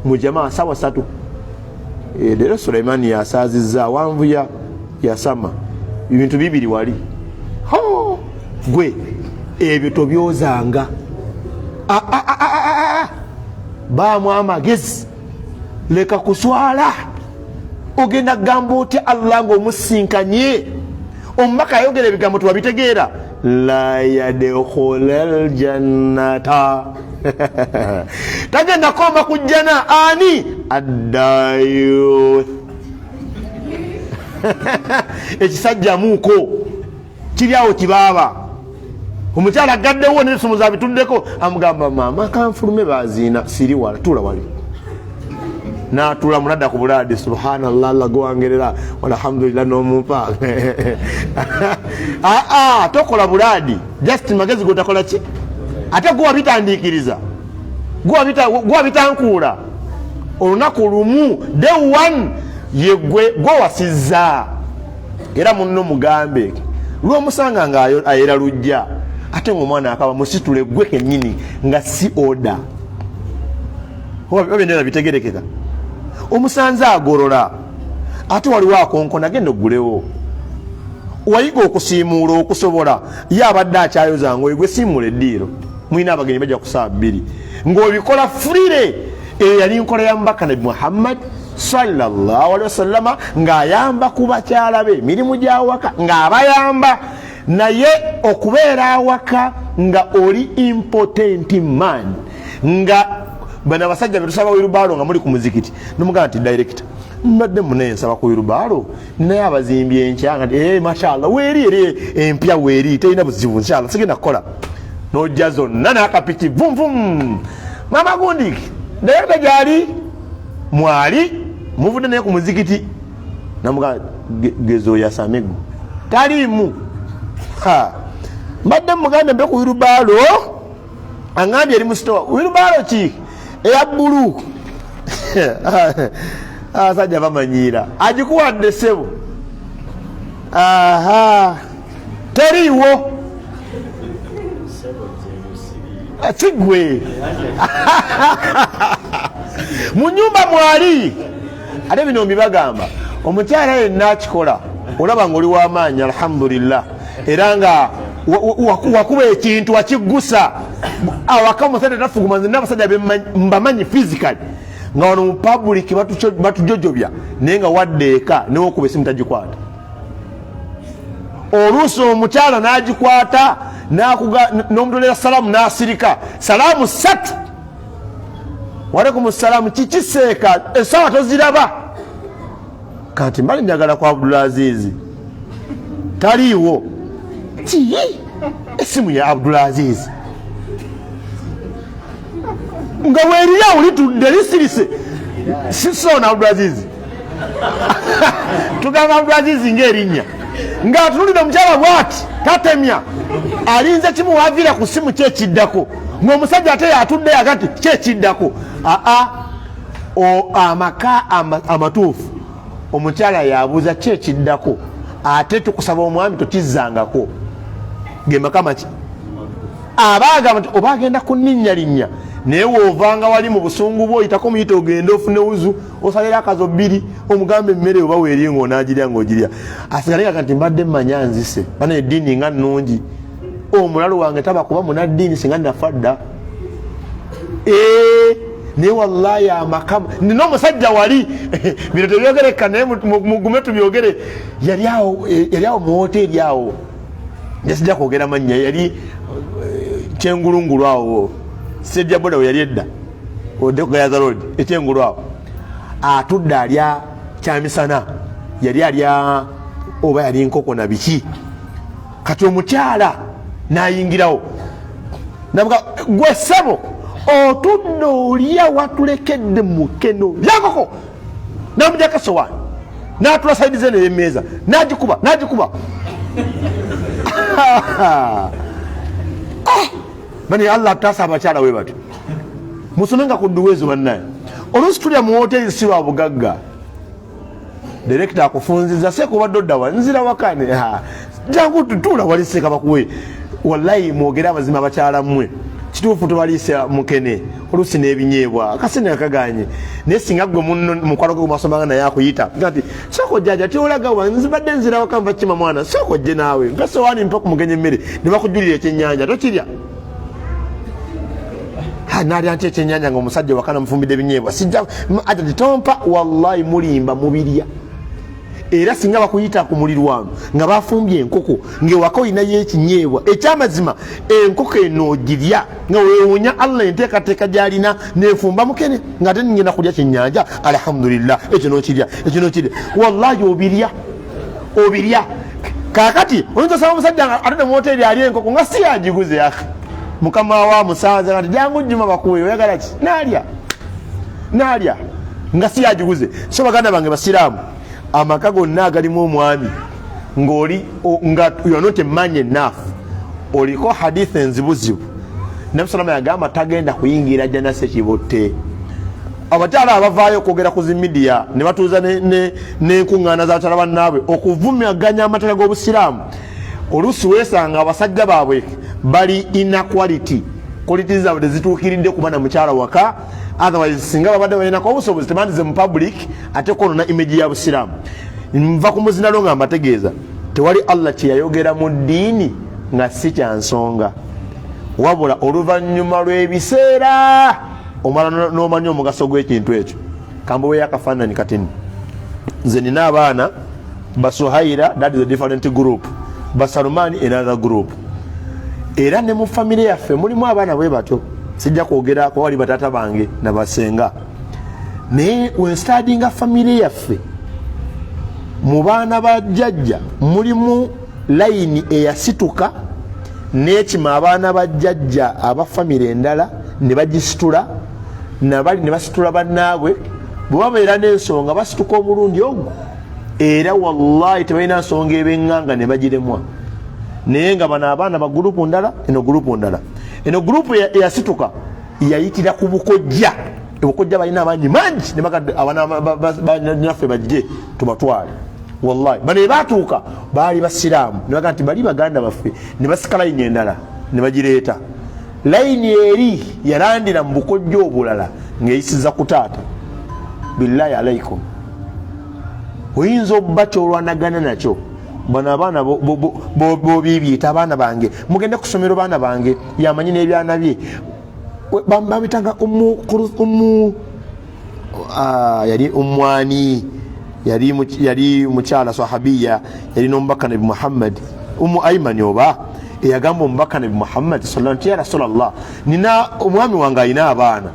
mujamaa sawa 3. Leero Suleimani yasaazizza awanvuya yasama ebintu bibiri wali. Gwe ebyo tobyozanga. Baamu amagezi, leka kuswala. Ogenda kugamba otya Allah ng'omusinkanye? Omubaka ayogera ebigambo tewabitegeera. La yadkhula ljannata, tagenda komba ku jjana. Ani addayuth? Ekisajja muko kiri awo kibaaba. Omukyala agaddewo nesumuza abituddeko, amugamba maama kanfulume baziina siri wala, tuula wali. Natula munadda ku bulaadi. Subhanallah, Allah gwangerera, alhamdulillah n'omumpa. Aa, tokola bulaadi, just magezi gotakola ki? Ate gwe wabitandiikiriza, gwe wabitankuula olunaku lumu, day one yegwe gwe wasizza. Era munno mugambe lwomusanga nga ayera lujja ate ngaomwana akaba, musitule gwe kennyini nga si order. Oba bendera bitegerekeka. Omusanze agolola ate waliwo akonkona, genda oggulewo. Wayiga okusiimuula okusobola, ye abadde akyayoza ngoye, gwe siimuula eddiiro, mulina abagenyi bajja ku saa 2, ng'obikola freely. Eyo yali nkola ya mubaka Nabi Muhammad sallallahu alaihi wasallama, ng'ayamba ku bakyala be emirimu gy'awaka, ng'abayamba. Naye okubeera awaka nga oli impotent man, nga bano abasajja betusaba wheelbarrow nga muli ku muzikiti, nomugamba nti director mbadde munaye nsaba ku wheelbarrow, naye abazimbi enkya nga eh, mashallah, weeri eri empya, weeri terina buzibu, inshallah sigenda kukola. Nojja zonna n'akapiki vum vum, mama gundi director gyali mwali muvudde naye ku muzikiti, namuga gezo yasamegu taliimu. Mbadde mugambe mbe ku wheelbarrow, aŋambye eri mu store. Wheelbarrow ki? Eya bbulu. Abasajja bamanyiira, agikuwadde ssebo. Aha, teriiwo kigwe mu nyumba mwali. Ate bino mbibagamba, omukyala yenna akikola, olaba nga oli w'amaanyi, alhamdulillah, era nga wakuba ekintu wakiggusa awaka, omusajja tafuguma. Nze n'abasajja mbamanyi physically nga wano mu public batujojobya, naye nga wadde eka newokuba esimu tagikwata. Oluusi omukyala n'agikwata n'omutolera salaamu n'asirika salaamu 3, walaikum salaamu, kiki seeka essaawa toziraba? Kati mbali njagala ku Abdulazizi taliiwo, ki esimu ya Abdulaziz nga werirawo litudde lisirise? Sisona Abdulaziz, tugamba Abdulaziz ngaerinnya. Ng'atunulira omukyala bwati tatemya, alinze kimu waviira ku simu kyekiddako, ng'omusajja ate yatudde yaga nti kyekiddako. Aa, amaka amatuufu omukyala yabuuza kyekiddako, ate tukusaba omwami tokizzangako. Gemaka maki aba agamba nti oba agenda kuninnya linnya, naye woovanga wali mu busungu bwo oyitako muyita ogende ofune wuzu, osalira akazo bbiri, omugambe emmere oba weeri ng'onaagirya ng'ogirya, asigale nga nti mbadde mmanya nzise bana eddiini nga nnungi, omulalu wange taba kuba munaddiini singa nafa dda. Naye wallahi amaka nina omusajja wali, bino tebyogereka, naye mugume tubyogere. Yali awo mu woteeri awo, sijja kwogera mannya, yali kyengulungulu awo sejja boda we yali edda Gayaza Road ekyengulu awo, atudde alya kyamisana, yali alya oba yali nkoko na biki. Kati omukyala nayingirawo nabuga, gwe ssebo otudde olya watulekedde mukeno lyakoko, namujako esowaani natula side zeno eyemmeeza nagikuba nagikuba. Bani Allah atasa abakyala we batyo, musome nga ku dduwa ezo. Bannaye, oluusi tulya mu woteri si lwa bugagga. Direkita akufunziza, seeka obadde oddawa? Nzira wakane. Jangu tutuula wali seeka bakuwe. Wallahi mwogere amazima, abakyala mmwe kituufu tubaliisa mukene oluusi n'ebinyeebwa akasente akaganye, naye singa gwe munno mukwano gwe gwemwasomanga naye akuyita nti sooka ojjaja tiolaga wa? Nzibadde nzira waka nva kima mwana, sooka ojje naawe mpa sowaani mpa ku mugenyi emmere, ne bakujjulira ekyennyanja tokirya. Nalya nti ekyenyanja nga omusajja waka namufumbidde ebinyeebwa, sijja aja titompa. Wallahi mulimba, mubirya. Era singa bakuyita ku mulirwano nga bafumbye enkoko ng'ewaka olinayo ekinyeebwa, ekyamazima enkoko eno ogirya nga wewuunya Allah enteekateeka gy'alina, nefumba mukene nga ate ngenda kulya kyenyanja, alhamdulillah, ekyo nokirya, ekyo nokirya, wallahi obirya obirya. Kakati oyinza osaba omusajja nga atudde mu hoteri ali enkoko nga si yagiguze, akhi mukama wa musanze nga nti jangu jjuma bakuwe oyagala ki, naalya naalya nga si yagiguze. So baganda bange basiraamu, amaka gonna agalimu omwami ng'oli nga you are not a man enough, oliko hadith enzibuzibu. Nabi salama yagamba tagenda kuyingira jana sekibotte. Abakyala abavaayo okwogera ku zi media ne batuuza n'enkuŋŋaana z'abakyala bannaabwe okuvumaganya amateeka g'obusiraamu, oluusi weesanga abasajja baabwe bali inequality, quality zaabwe tezituukiridde kuba na mukyala waka. Otherwise singa babadde balinako obusobozi tebandize mu public ate kwonona image ya busiraamu. Nva ku muzinalo nga mbategeeza tewali Allah kyeyayogera mu ddiini nga si kya nsonga, wabula oluvannyuma lw'ebiseera omala n'omanya omugaso gw'ekintu ekyo. Kambuweyo akafaananyi katini. Nze nina abaana Basuhaira, that is a different group, Basalumani another group. Era ne mu famire yaffe mulimu abaana bwe batyo, sijja kwogera kuba wali bataata bange nabasenga, naye wenstudyinga famire yaffe mu baana ba jjajja mulimu layini eyasituka n'ekima abaana ba jjajja aba famire endala ne bagisitula, nabali ne basitula bannaabwe. Bwe babeera n'ensonga basituka omulundi ogwo, era wallahi tebalina nsonga ebeŋŋanga ne bagiremwa. Naye nga bano abaana ba group ndala, eno group ndala, eno group eyasituka yayitira ku bukojja. Ebukojja balina amaanyi mangi, ne abaana banyaffe bajje tubatwale. Wallahi bano ebatuuka baali basiraamu, ne bagaa nti bali baganda baffe, ne basika layini endala ne bagireeta. Layini eri yalandira mu bukojja obulala ng'eyisiza ku taata. Billahi alaikum, oyinza obba kyolwanagana nakyo. Bano abaana bobibyita abaana bange, mugende ku ssomero baana bange, yamanyi n'ebyana bye babitanga umu yali umwani, yali mukyala sahabiya, yali n'omubaka Nabi Muhammad, Umu Aimani oba eyagamba omubaka Nabi Muhammad nti ya Rasulallah, nina omwami wange alina abaana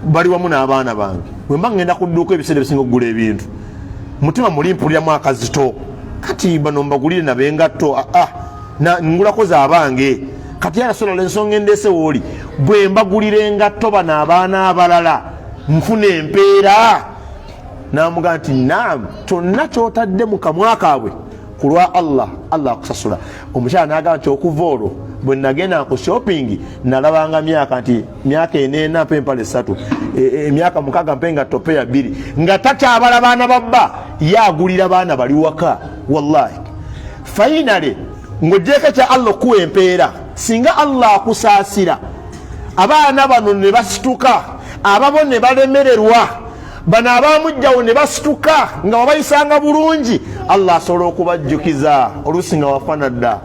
bali wamu n'abaana bange, bwemba ngenda ku dduuka ebiseera ebisinga okugula ebintu mutima muli mpuliramu akazito, kati bano mbagulire nabengatto aa ngulako zaabange. Kati ya Rasulallah, ensonga endeese wooli, bwe mbagulira engatto bano abaana abalala nfuna empeera? Namugaa nti naam, kyonna kyotadde mu kamwa kaabwe. Ku lwa Allah, Allah akusasula. Omukyala nagamba nti okuva olwo bwe nagenda ku shopping nalabanga myaka nti myaka eneena mpe empale 3, emyaka 6 mpe nga topeya 2, nga takyabala baana babba, ye agulira baana bali waka. Wallahi finally ng'ogyeko kya Allah okuwa empeera, singa Allah akusaasira abaana bano ne basituka, ababo ne balemererwa, bano abamugjawo ne basituka nga wabayisanga bulungi, Allah asobola okubajjukiza oluusi nga wafana dda.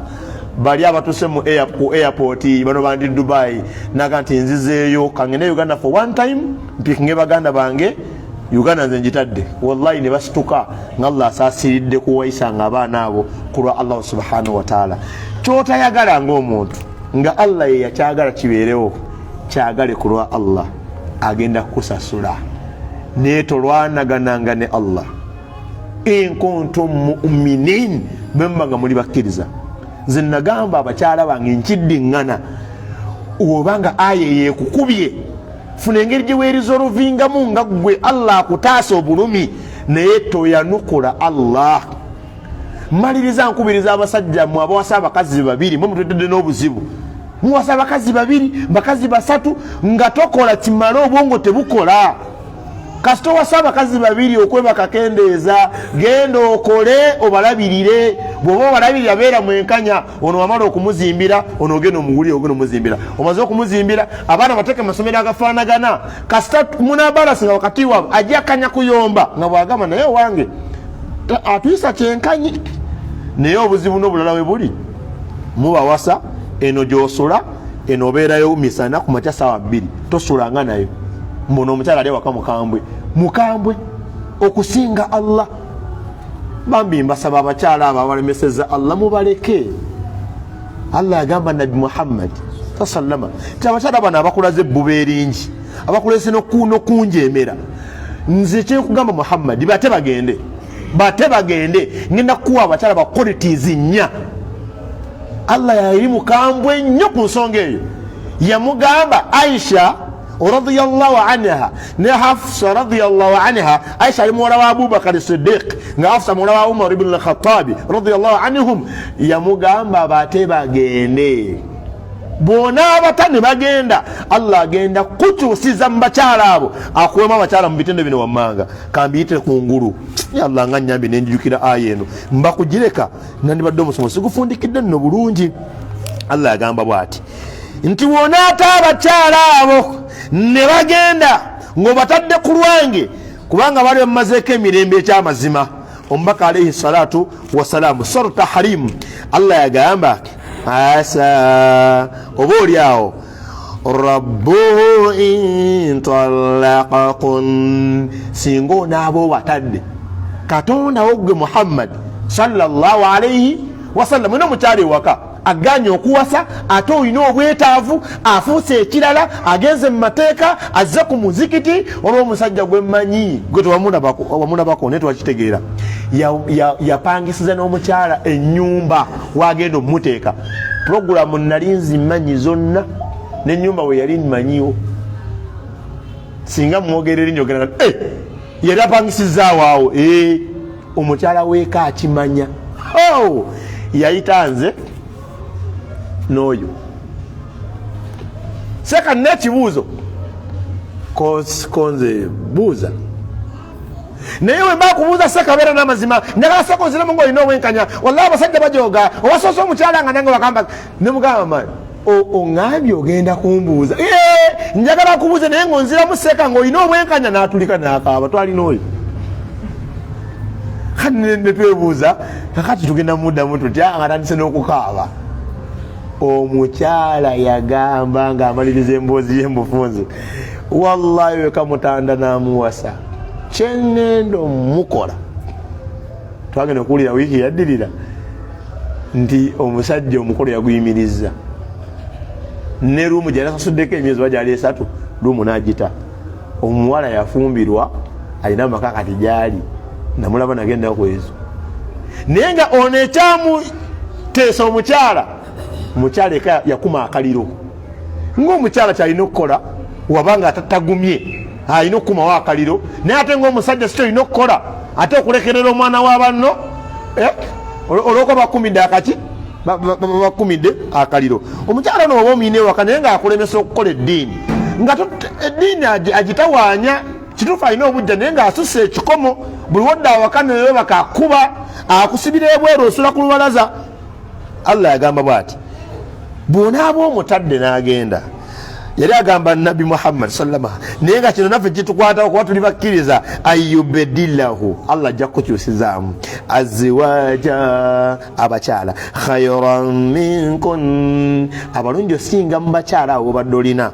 Bali abatuse mu ku airport bano bandi Dubai, naga nti nzizeeyo kangende Uganda for one time mpikinge baganda bange, Uganda nze njitadde. Wallahi ne basituka nga Allah asaasiridde kuwayisanga abaana abo ku lwa Allah subhanahu wa ta'ala. Kyotayagala ng'omuntu nga Allah ye yakyagala kibeerewo, kyagale ku lwa Allah, agenda kukusasula. Naye tolwanagananga ne Allah. In kuntum mu'minin, bwe muba nga muli bakkiriza. Nze nagamba abakyala bange nkiddiŋŋana, oba nga aya yeekukubye, funa engeri gye weerizolovingamu nga ggwe Allah akutaasa obulumi, naye toyanukula Allah. Maliriza nkubiriza abasajja mwe abawasa abakazi babiri, mwe mutwetedde n'obuzibu. Muwasa abakazi babiri, bakazi basatu, nga tokola kimala, obwongo tebukola. Kasita owasa abakazi babiri okwebaka kendeeza, genda okole obalabirire. Bw'oba obalabirira beera mwenkanya, ono wamala okumuzimbira, ono ogenda omugulire, ogenda omuzimbira, omaze okumuzimbira, abaana bateeke mu masomero agafaanagana. Kasita munabalasi nga wakati waabwe ajja akanya kuyomba nga bw'agamba naye owange atuyisa kyenkanyi. Naye obuzibu n'obulala we buli, mubawasa eno gy'osula, eno obeerayo misana ku makya saawa 2 tosulanga nayo. Mbono omukyala ali awaka mukambwe, mukambwe okusinga Allah. Bambi mbasaba abakyala abo abalemeseza Allah mubaleke. Allah yagamba Nabbi Muhammad sallama nti abakyala bano abakulaze ebbuba eringi, abakulese n'okunjemera, nze kyenkugamba Muhammad, bate bagende, bate bagende, ngenda kukuwa abakyala ba qualities 4. Allah yali mukambwe nnyo ku nsonga eyo. Yamugamba Aisha radiyallahu anha ne Hafsa radiyallahu anha. Aisha ali muwala wa Abubakar Siddiq, nga Hafsa muwala wa Umar ibn al-Khattab radiyallahu anhum. Yamugamba bate bagende, bw'onaabata ne bagenda, Allah agenda kukyusiza mu bakyala abo, akuwemu abakyala mu bitendo bino wammanga. Kambiyite ku ngulu, ya Allah nga nnyambye nenjijukira aya eno, mba kugireka nandibadde omusomo sigufundikidde nno bulungi. Allah yagamba bw'ati nti wonaata abakyala abo ne bagenda ng'obatadde ku lwange, kubanga bali bamazeeko emirembe ekyamazima. Omubaka alaihi salatu wasalaamu, sura Tahrim, Allah yagamba asa oba oli awo rabbuhu in talaqakun, singa onaaba obatadde Katonda wo gwe Muhammad sallallahu alaihi wasallam, olina omukyala ewaka aganye okuwasa, ate olina obwetaavu, afuuse ekirala, agenze mu mateeka, azze ku muzikiti, olw'omusajja gwe mmanyi gwe tewamulabako naye twakitegeera, yapangisiza n'omukyala ennyumba wagenda omumuteeka. Puroguramu nali nzimanyi zonna, n'ennyumba we yali mmanyiwo, singa mwogera erinnya ogenda yali apangisizaawo awo. Omukyala weeka akimanya, yayita nze n'oyo seka n'ekibuuzo konze buuza, naye wemba kubuuza seka beera n'amazima, njagala seka oziremu ng'olina obwenkanya. Wallahi abasajja bajoga, owasoose omukyala nga nange bagamba nemugamba mani oŋambye ogenda kumbuuza, njagala kubuuza naye ng'onziramu seka ng'olina obwenkanya. N'atulika n'akaaba, twalina oyo kati netwebuuza kakati tugenda muddamu tutya nga atandise n'okukaaba. Omukyala yagamba ng'amaliriza emboozi ye mubufunze, wallahi wekamutanda n'amuwasa kyeŋŋenda omukola. Twagenda okuwulira wiiki yaddirira nti omusajja omukolo yaguyimirizza ne ruumu gyali asasuddeko emyezi oba gyali 3, ruumu n'agita. Omuwala yafumbirwa alina amaka kati gyali namulaba nagenda ku ezo, naye nga ono ekyamuteesa omukyala, omukyala eka yakuma akaliro ng'omukyala kyalina okukola, wabanga atatagumye alina okukumawo akaliro, naye ate ng'omusajja si kyolina okukola, ate okulekerera omwana wa banno. Olwokuba bakumidde akaki, bakumidde akaliro. Omukyala ono oba omuyina ewaka naye ngaakulemesa okukola eddiini, nga eddiini agitawaanya. Kituufu alina obujja naye ng'asussa ekikomo. Buli wodda awaka neyobaka akuba, akusibira ebweru, osula ku lubalaza. Allah yagamba bwati, bwonaaba omutadde n'agenda. Yali agamba Nabbi Muhammad sallama, naye nga kino naffe kitukwatako kuba tuli bakkiriza. Ayubedilahu, Allah ajja kukukyusizaamu aziwaja, abakyala, khairan minkun, abalungi osinga mu bakyala abo bobadde olina.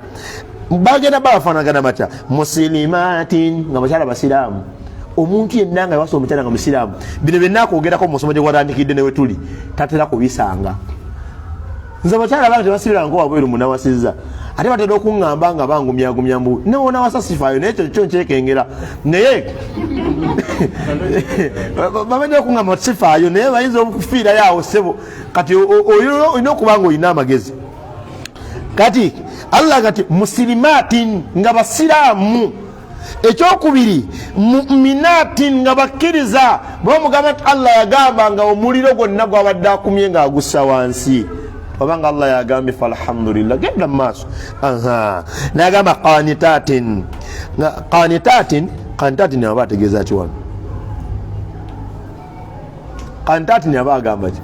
Bagenda babafanagana batya? Musilimatin, nga bakyala basiraamu. Omuntu yenna nga yawasa omukyala nga musiraamu, bino byonna akwogerako mu musomo gye gwatandikidde ne wetuli tatera kubisanga. Nze abakyala bange tebasibira nko wabweru munawasizza, ate batera okuŋŋamba nga bangumyagumya mbu newonawasa sifaayo, naye ekyo kyo nkyekengera. Naye bamanya okuŋŋamba sifaayo, naye bayinza okufiirayo awo ssebo. Kati olina okuba nga olina amagezi. Kati Allah kati musilimatin, nga basiraamu. Ekyokubiri, muminatin, nga bakkiriza. Bwemugamba nti Allah yagamba, nga omuliro gwonna gwabadde akumye ng'agussa wansi, obanga Allah yagambye, falhamdulillah, genda mu maaso. Nagamba qanitatin, qanitatin, qanitatin aba ategeeza ki wano? Qanitatin aba agamba ki?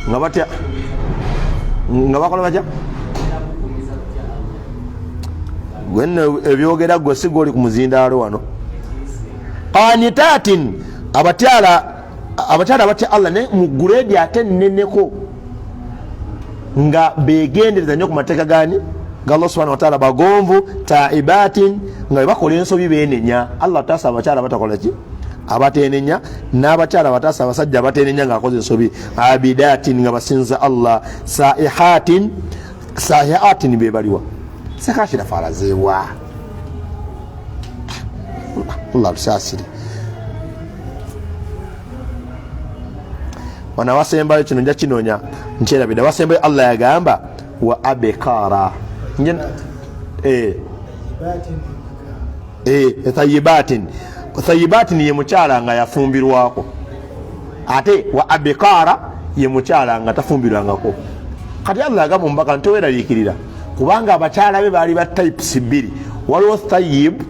Nga batya, nga bakola batya? Gwenno ebyogera gwe si gwoli ku muzindaalo wano. Qanitatin, abatyala, abakyala batya Allah, naye mu gureedi ate nneneko, nga begendereza nnyo ku mateeka gani? Ga Allah subhanahu wataala. Bagonvu, taibatin, nga bebakola ensobi benenya. Allah taasa abakyala batakola ki? Abatenenya. N'abakyala bataasa abasajja abatenenya ngaakoze ensobi. Abidatin, nga basinza Allah. Saihatin, saihatin bebaliwa? Sekakirafu alazeewa? Allah tusaasire. Wano awasembayo, kino nja kinoonya, nkyerabidde. Awasembayo Allah yagamba wa abekara thayibatin. Thayibatin ye mukyala nga yafumbirwako, ate wa abekara ye mukyala nga tafumbirwangako. Kati Allah agamba omubaka nti toweraliikirira, kubanga abakyala be baali ba types bbiri. Waliwo thayib,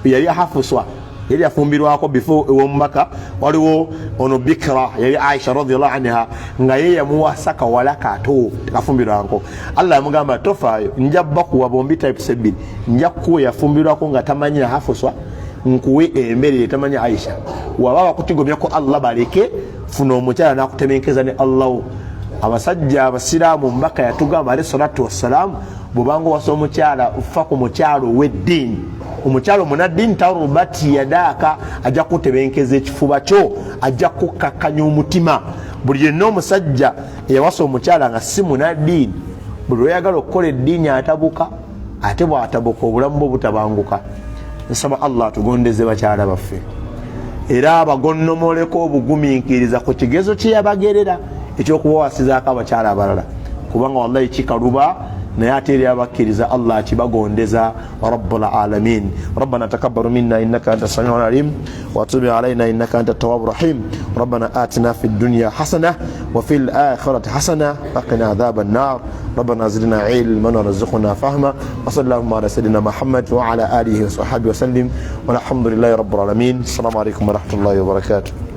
yali hafuswa, yali yafumbirwako before ewomubaka. Waliwo ono bikra, yali Aisha radiallahu anha, nga ye yamuwasa kawala kato, tekafumbirwanko. Allah yamugamba, tofaayo, nja bakuwa bombi types ebbiri. Nja kukuwa yafumbirwako nga tamanyi na hafuswa, nkuwe emberere tamanyi Aisha. Waba bakutigomyako Allah baleke, funa omukyala nakutemenkeza ne Allahu. Abasajja abasiraamu, omubaka yatugamba alehi salatu wassalamu, bwobanga owasa omukyala, fa ku mukyala ow'eddiini, omukyala omunaddiini. Tarubati yadaaka, ajja kutebenkeza ekifuba kyo, ajja kukkakkanya omutima. Buli yenna omusajja eyawasa omukyala nga si munaddiini, buli lweyagala okukola eddiini atabuka, ate bwatabuka obulamu bwe butabanguka. Nsaba Allah atugondeze bakyala baffe, era abagonnomoleko obugumiikiriza ku kigezo kye yabagerera ekyokubawasizaako abakyala abalala, kubanga wallahi kikaluba, naye ate eri abakkiriza Allah akibagondeza. Rabbul alamin, rabbana takabbaru minna innaka anta samiu alim وتب علينا إنك أنت التواب الرحيم. ربنا آتنا في الدنيا حسنة وفي الآخرة حسنة وقنا عذاب النار. ربنا زدنا علما ورزقنا فهما، وصلى اللهم على سيدنا محمد وعلى آله وصحبه وسلم، والحمد لله رب العالمين. السلام عليكم ورحمة الله وبركاته.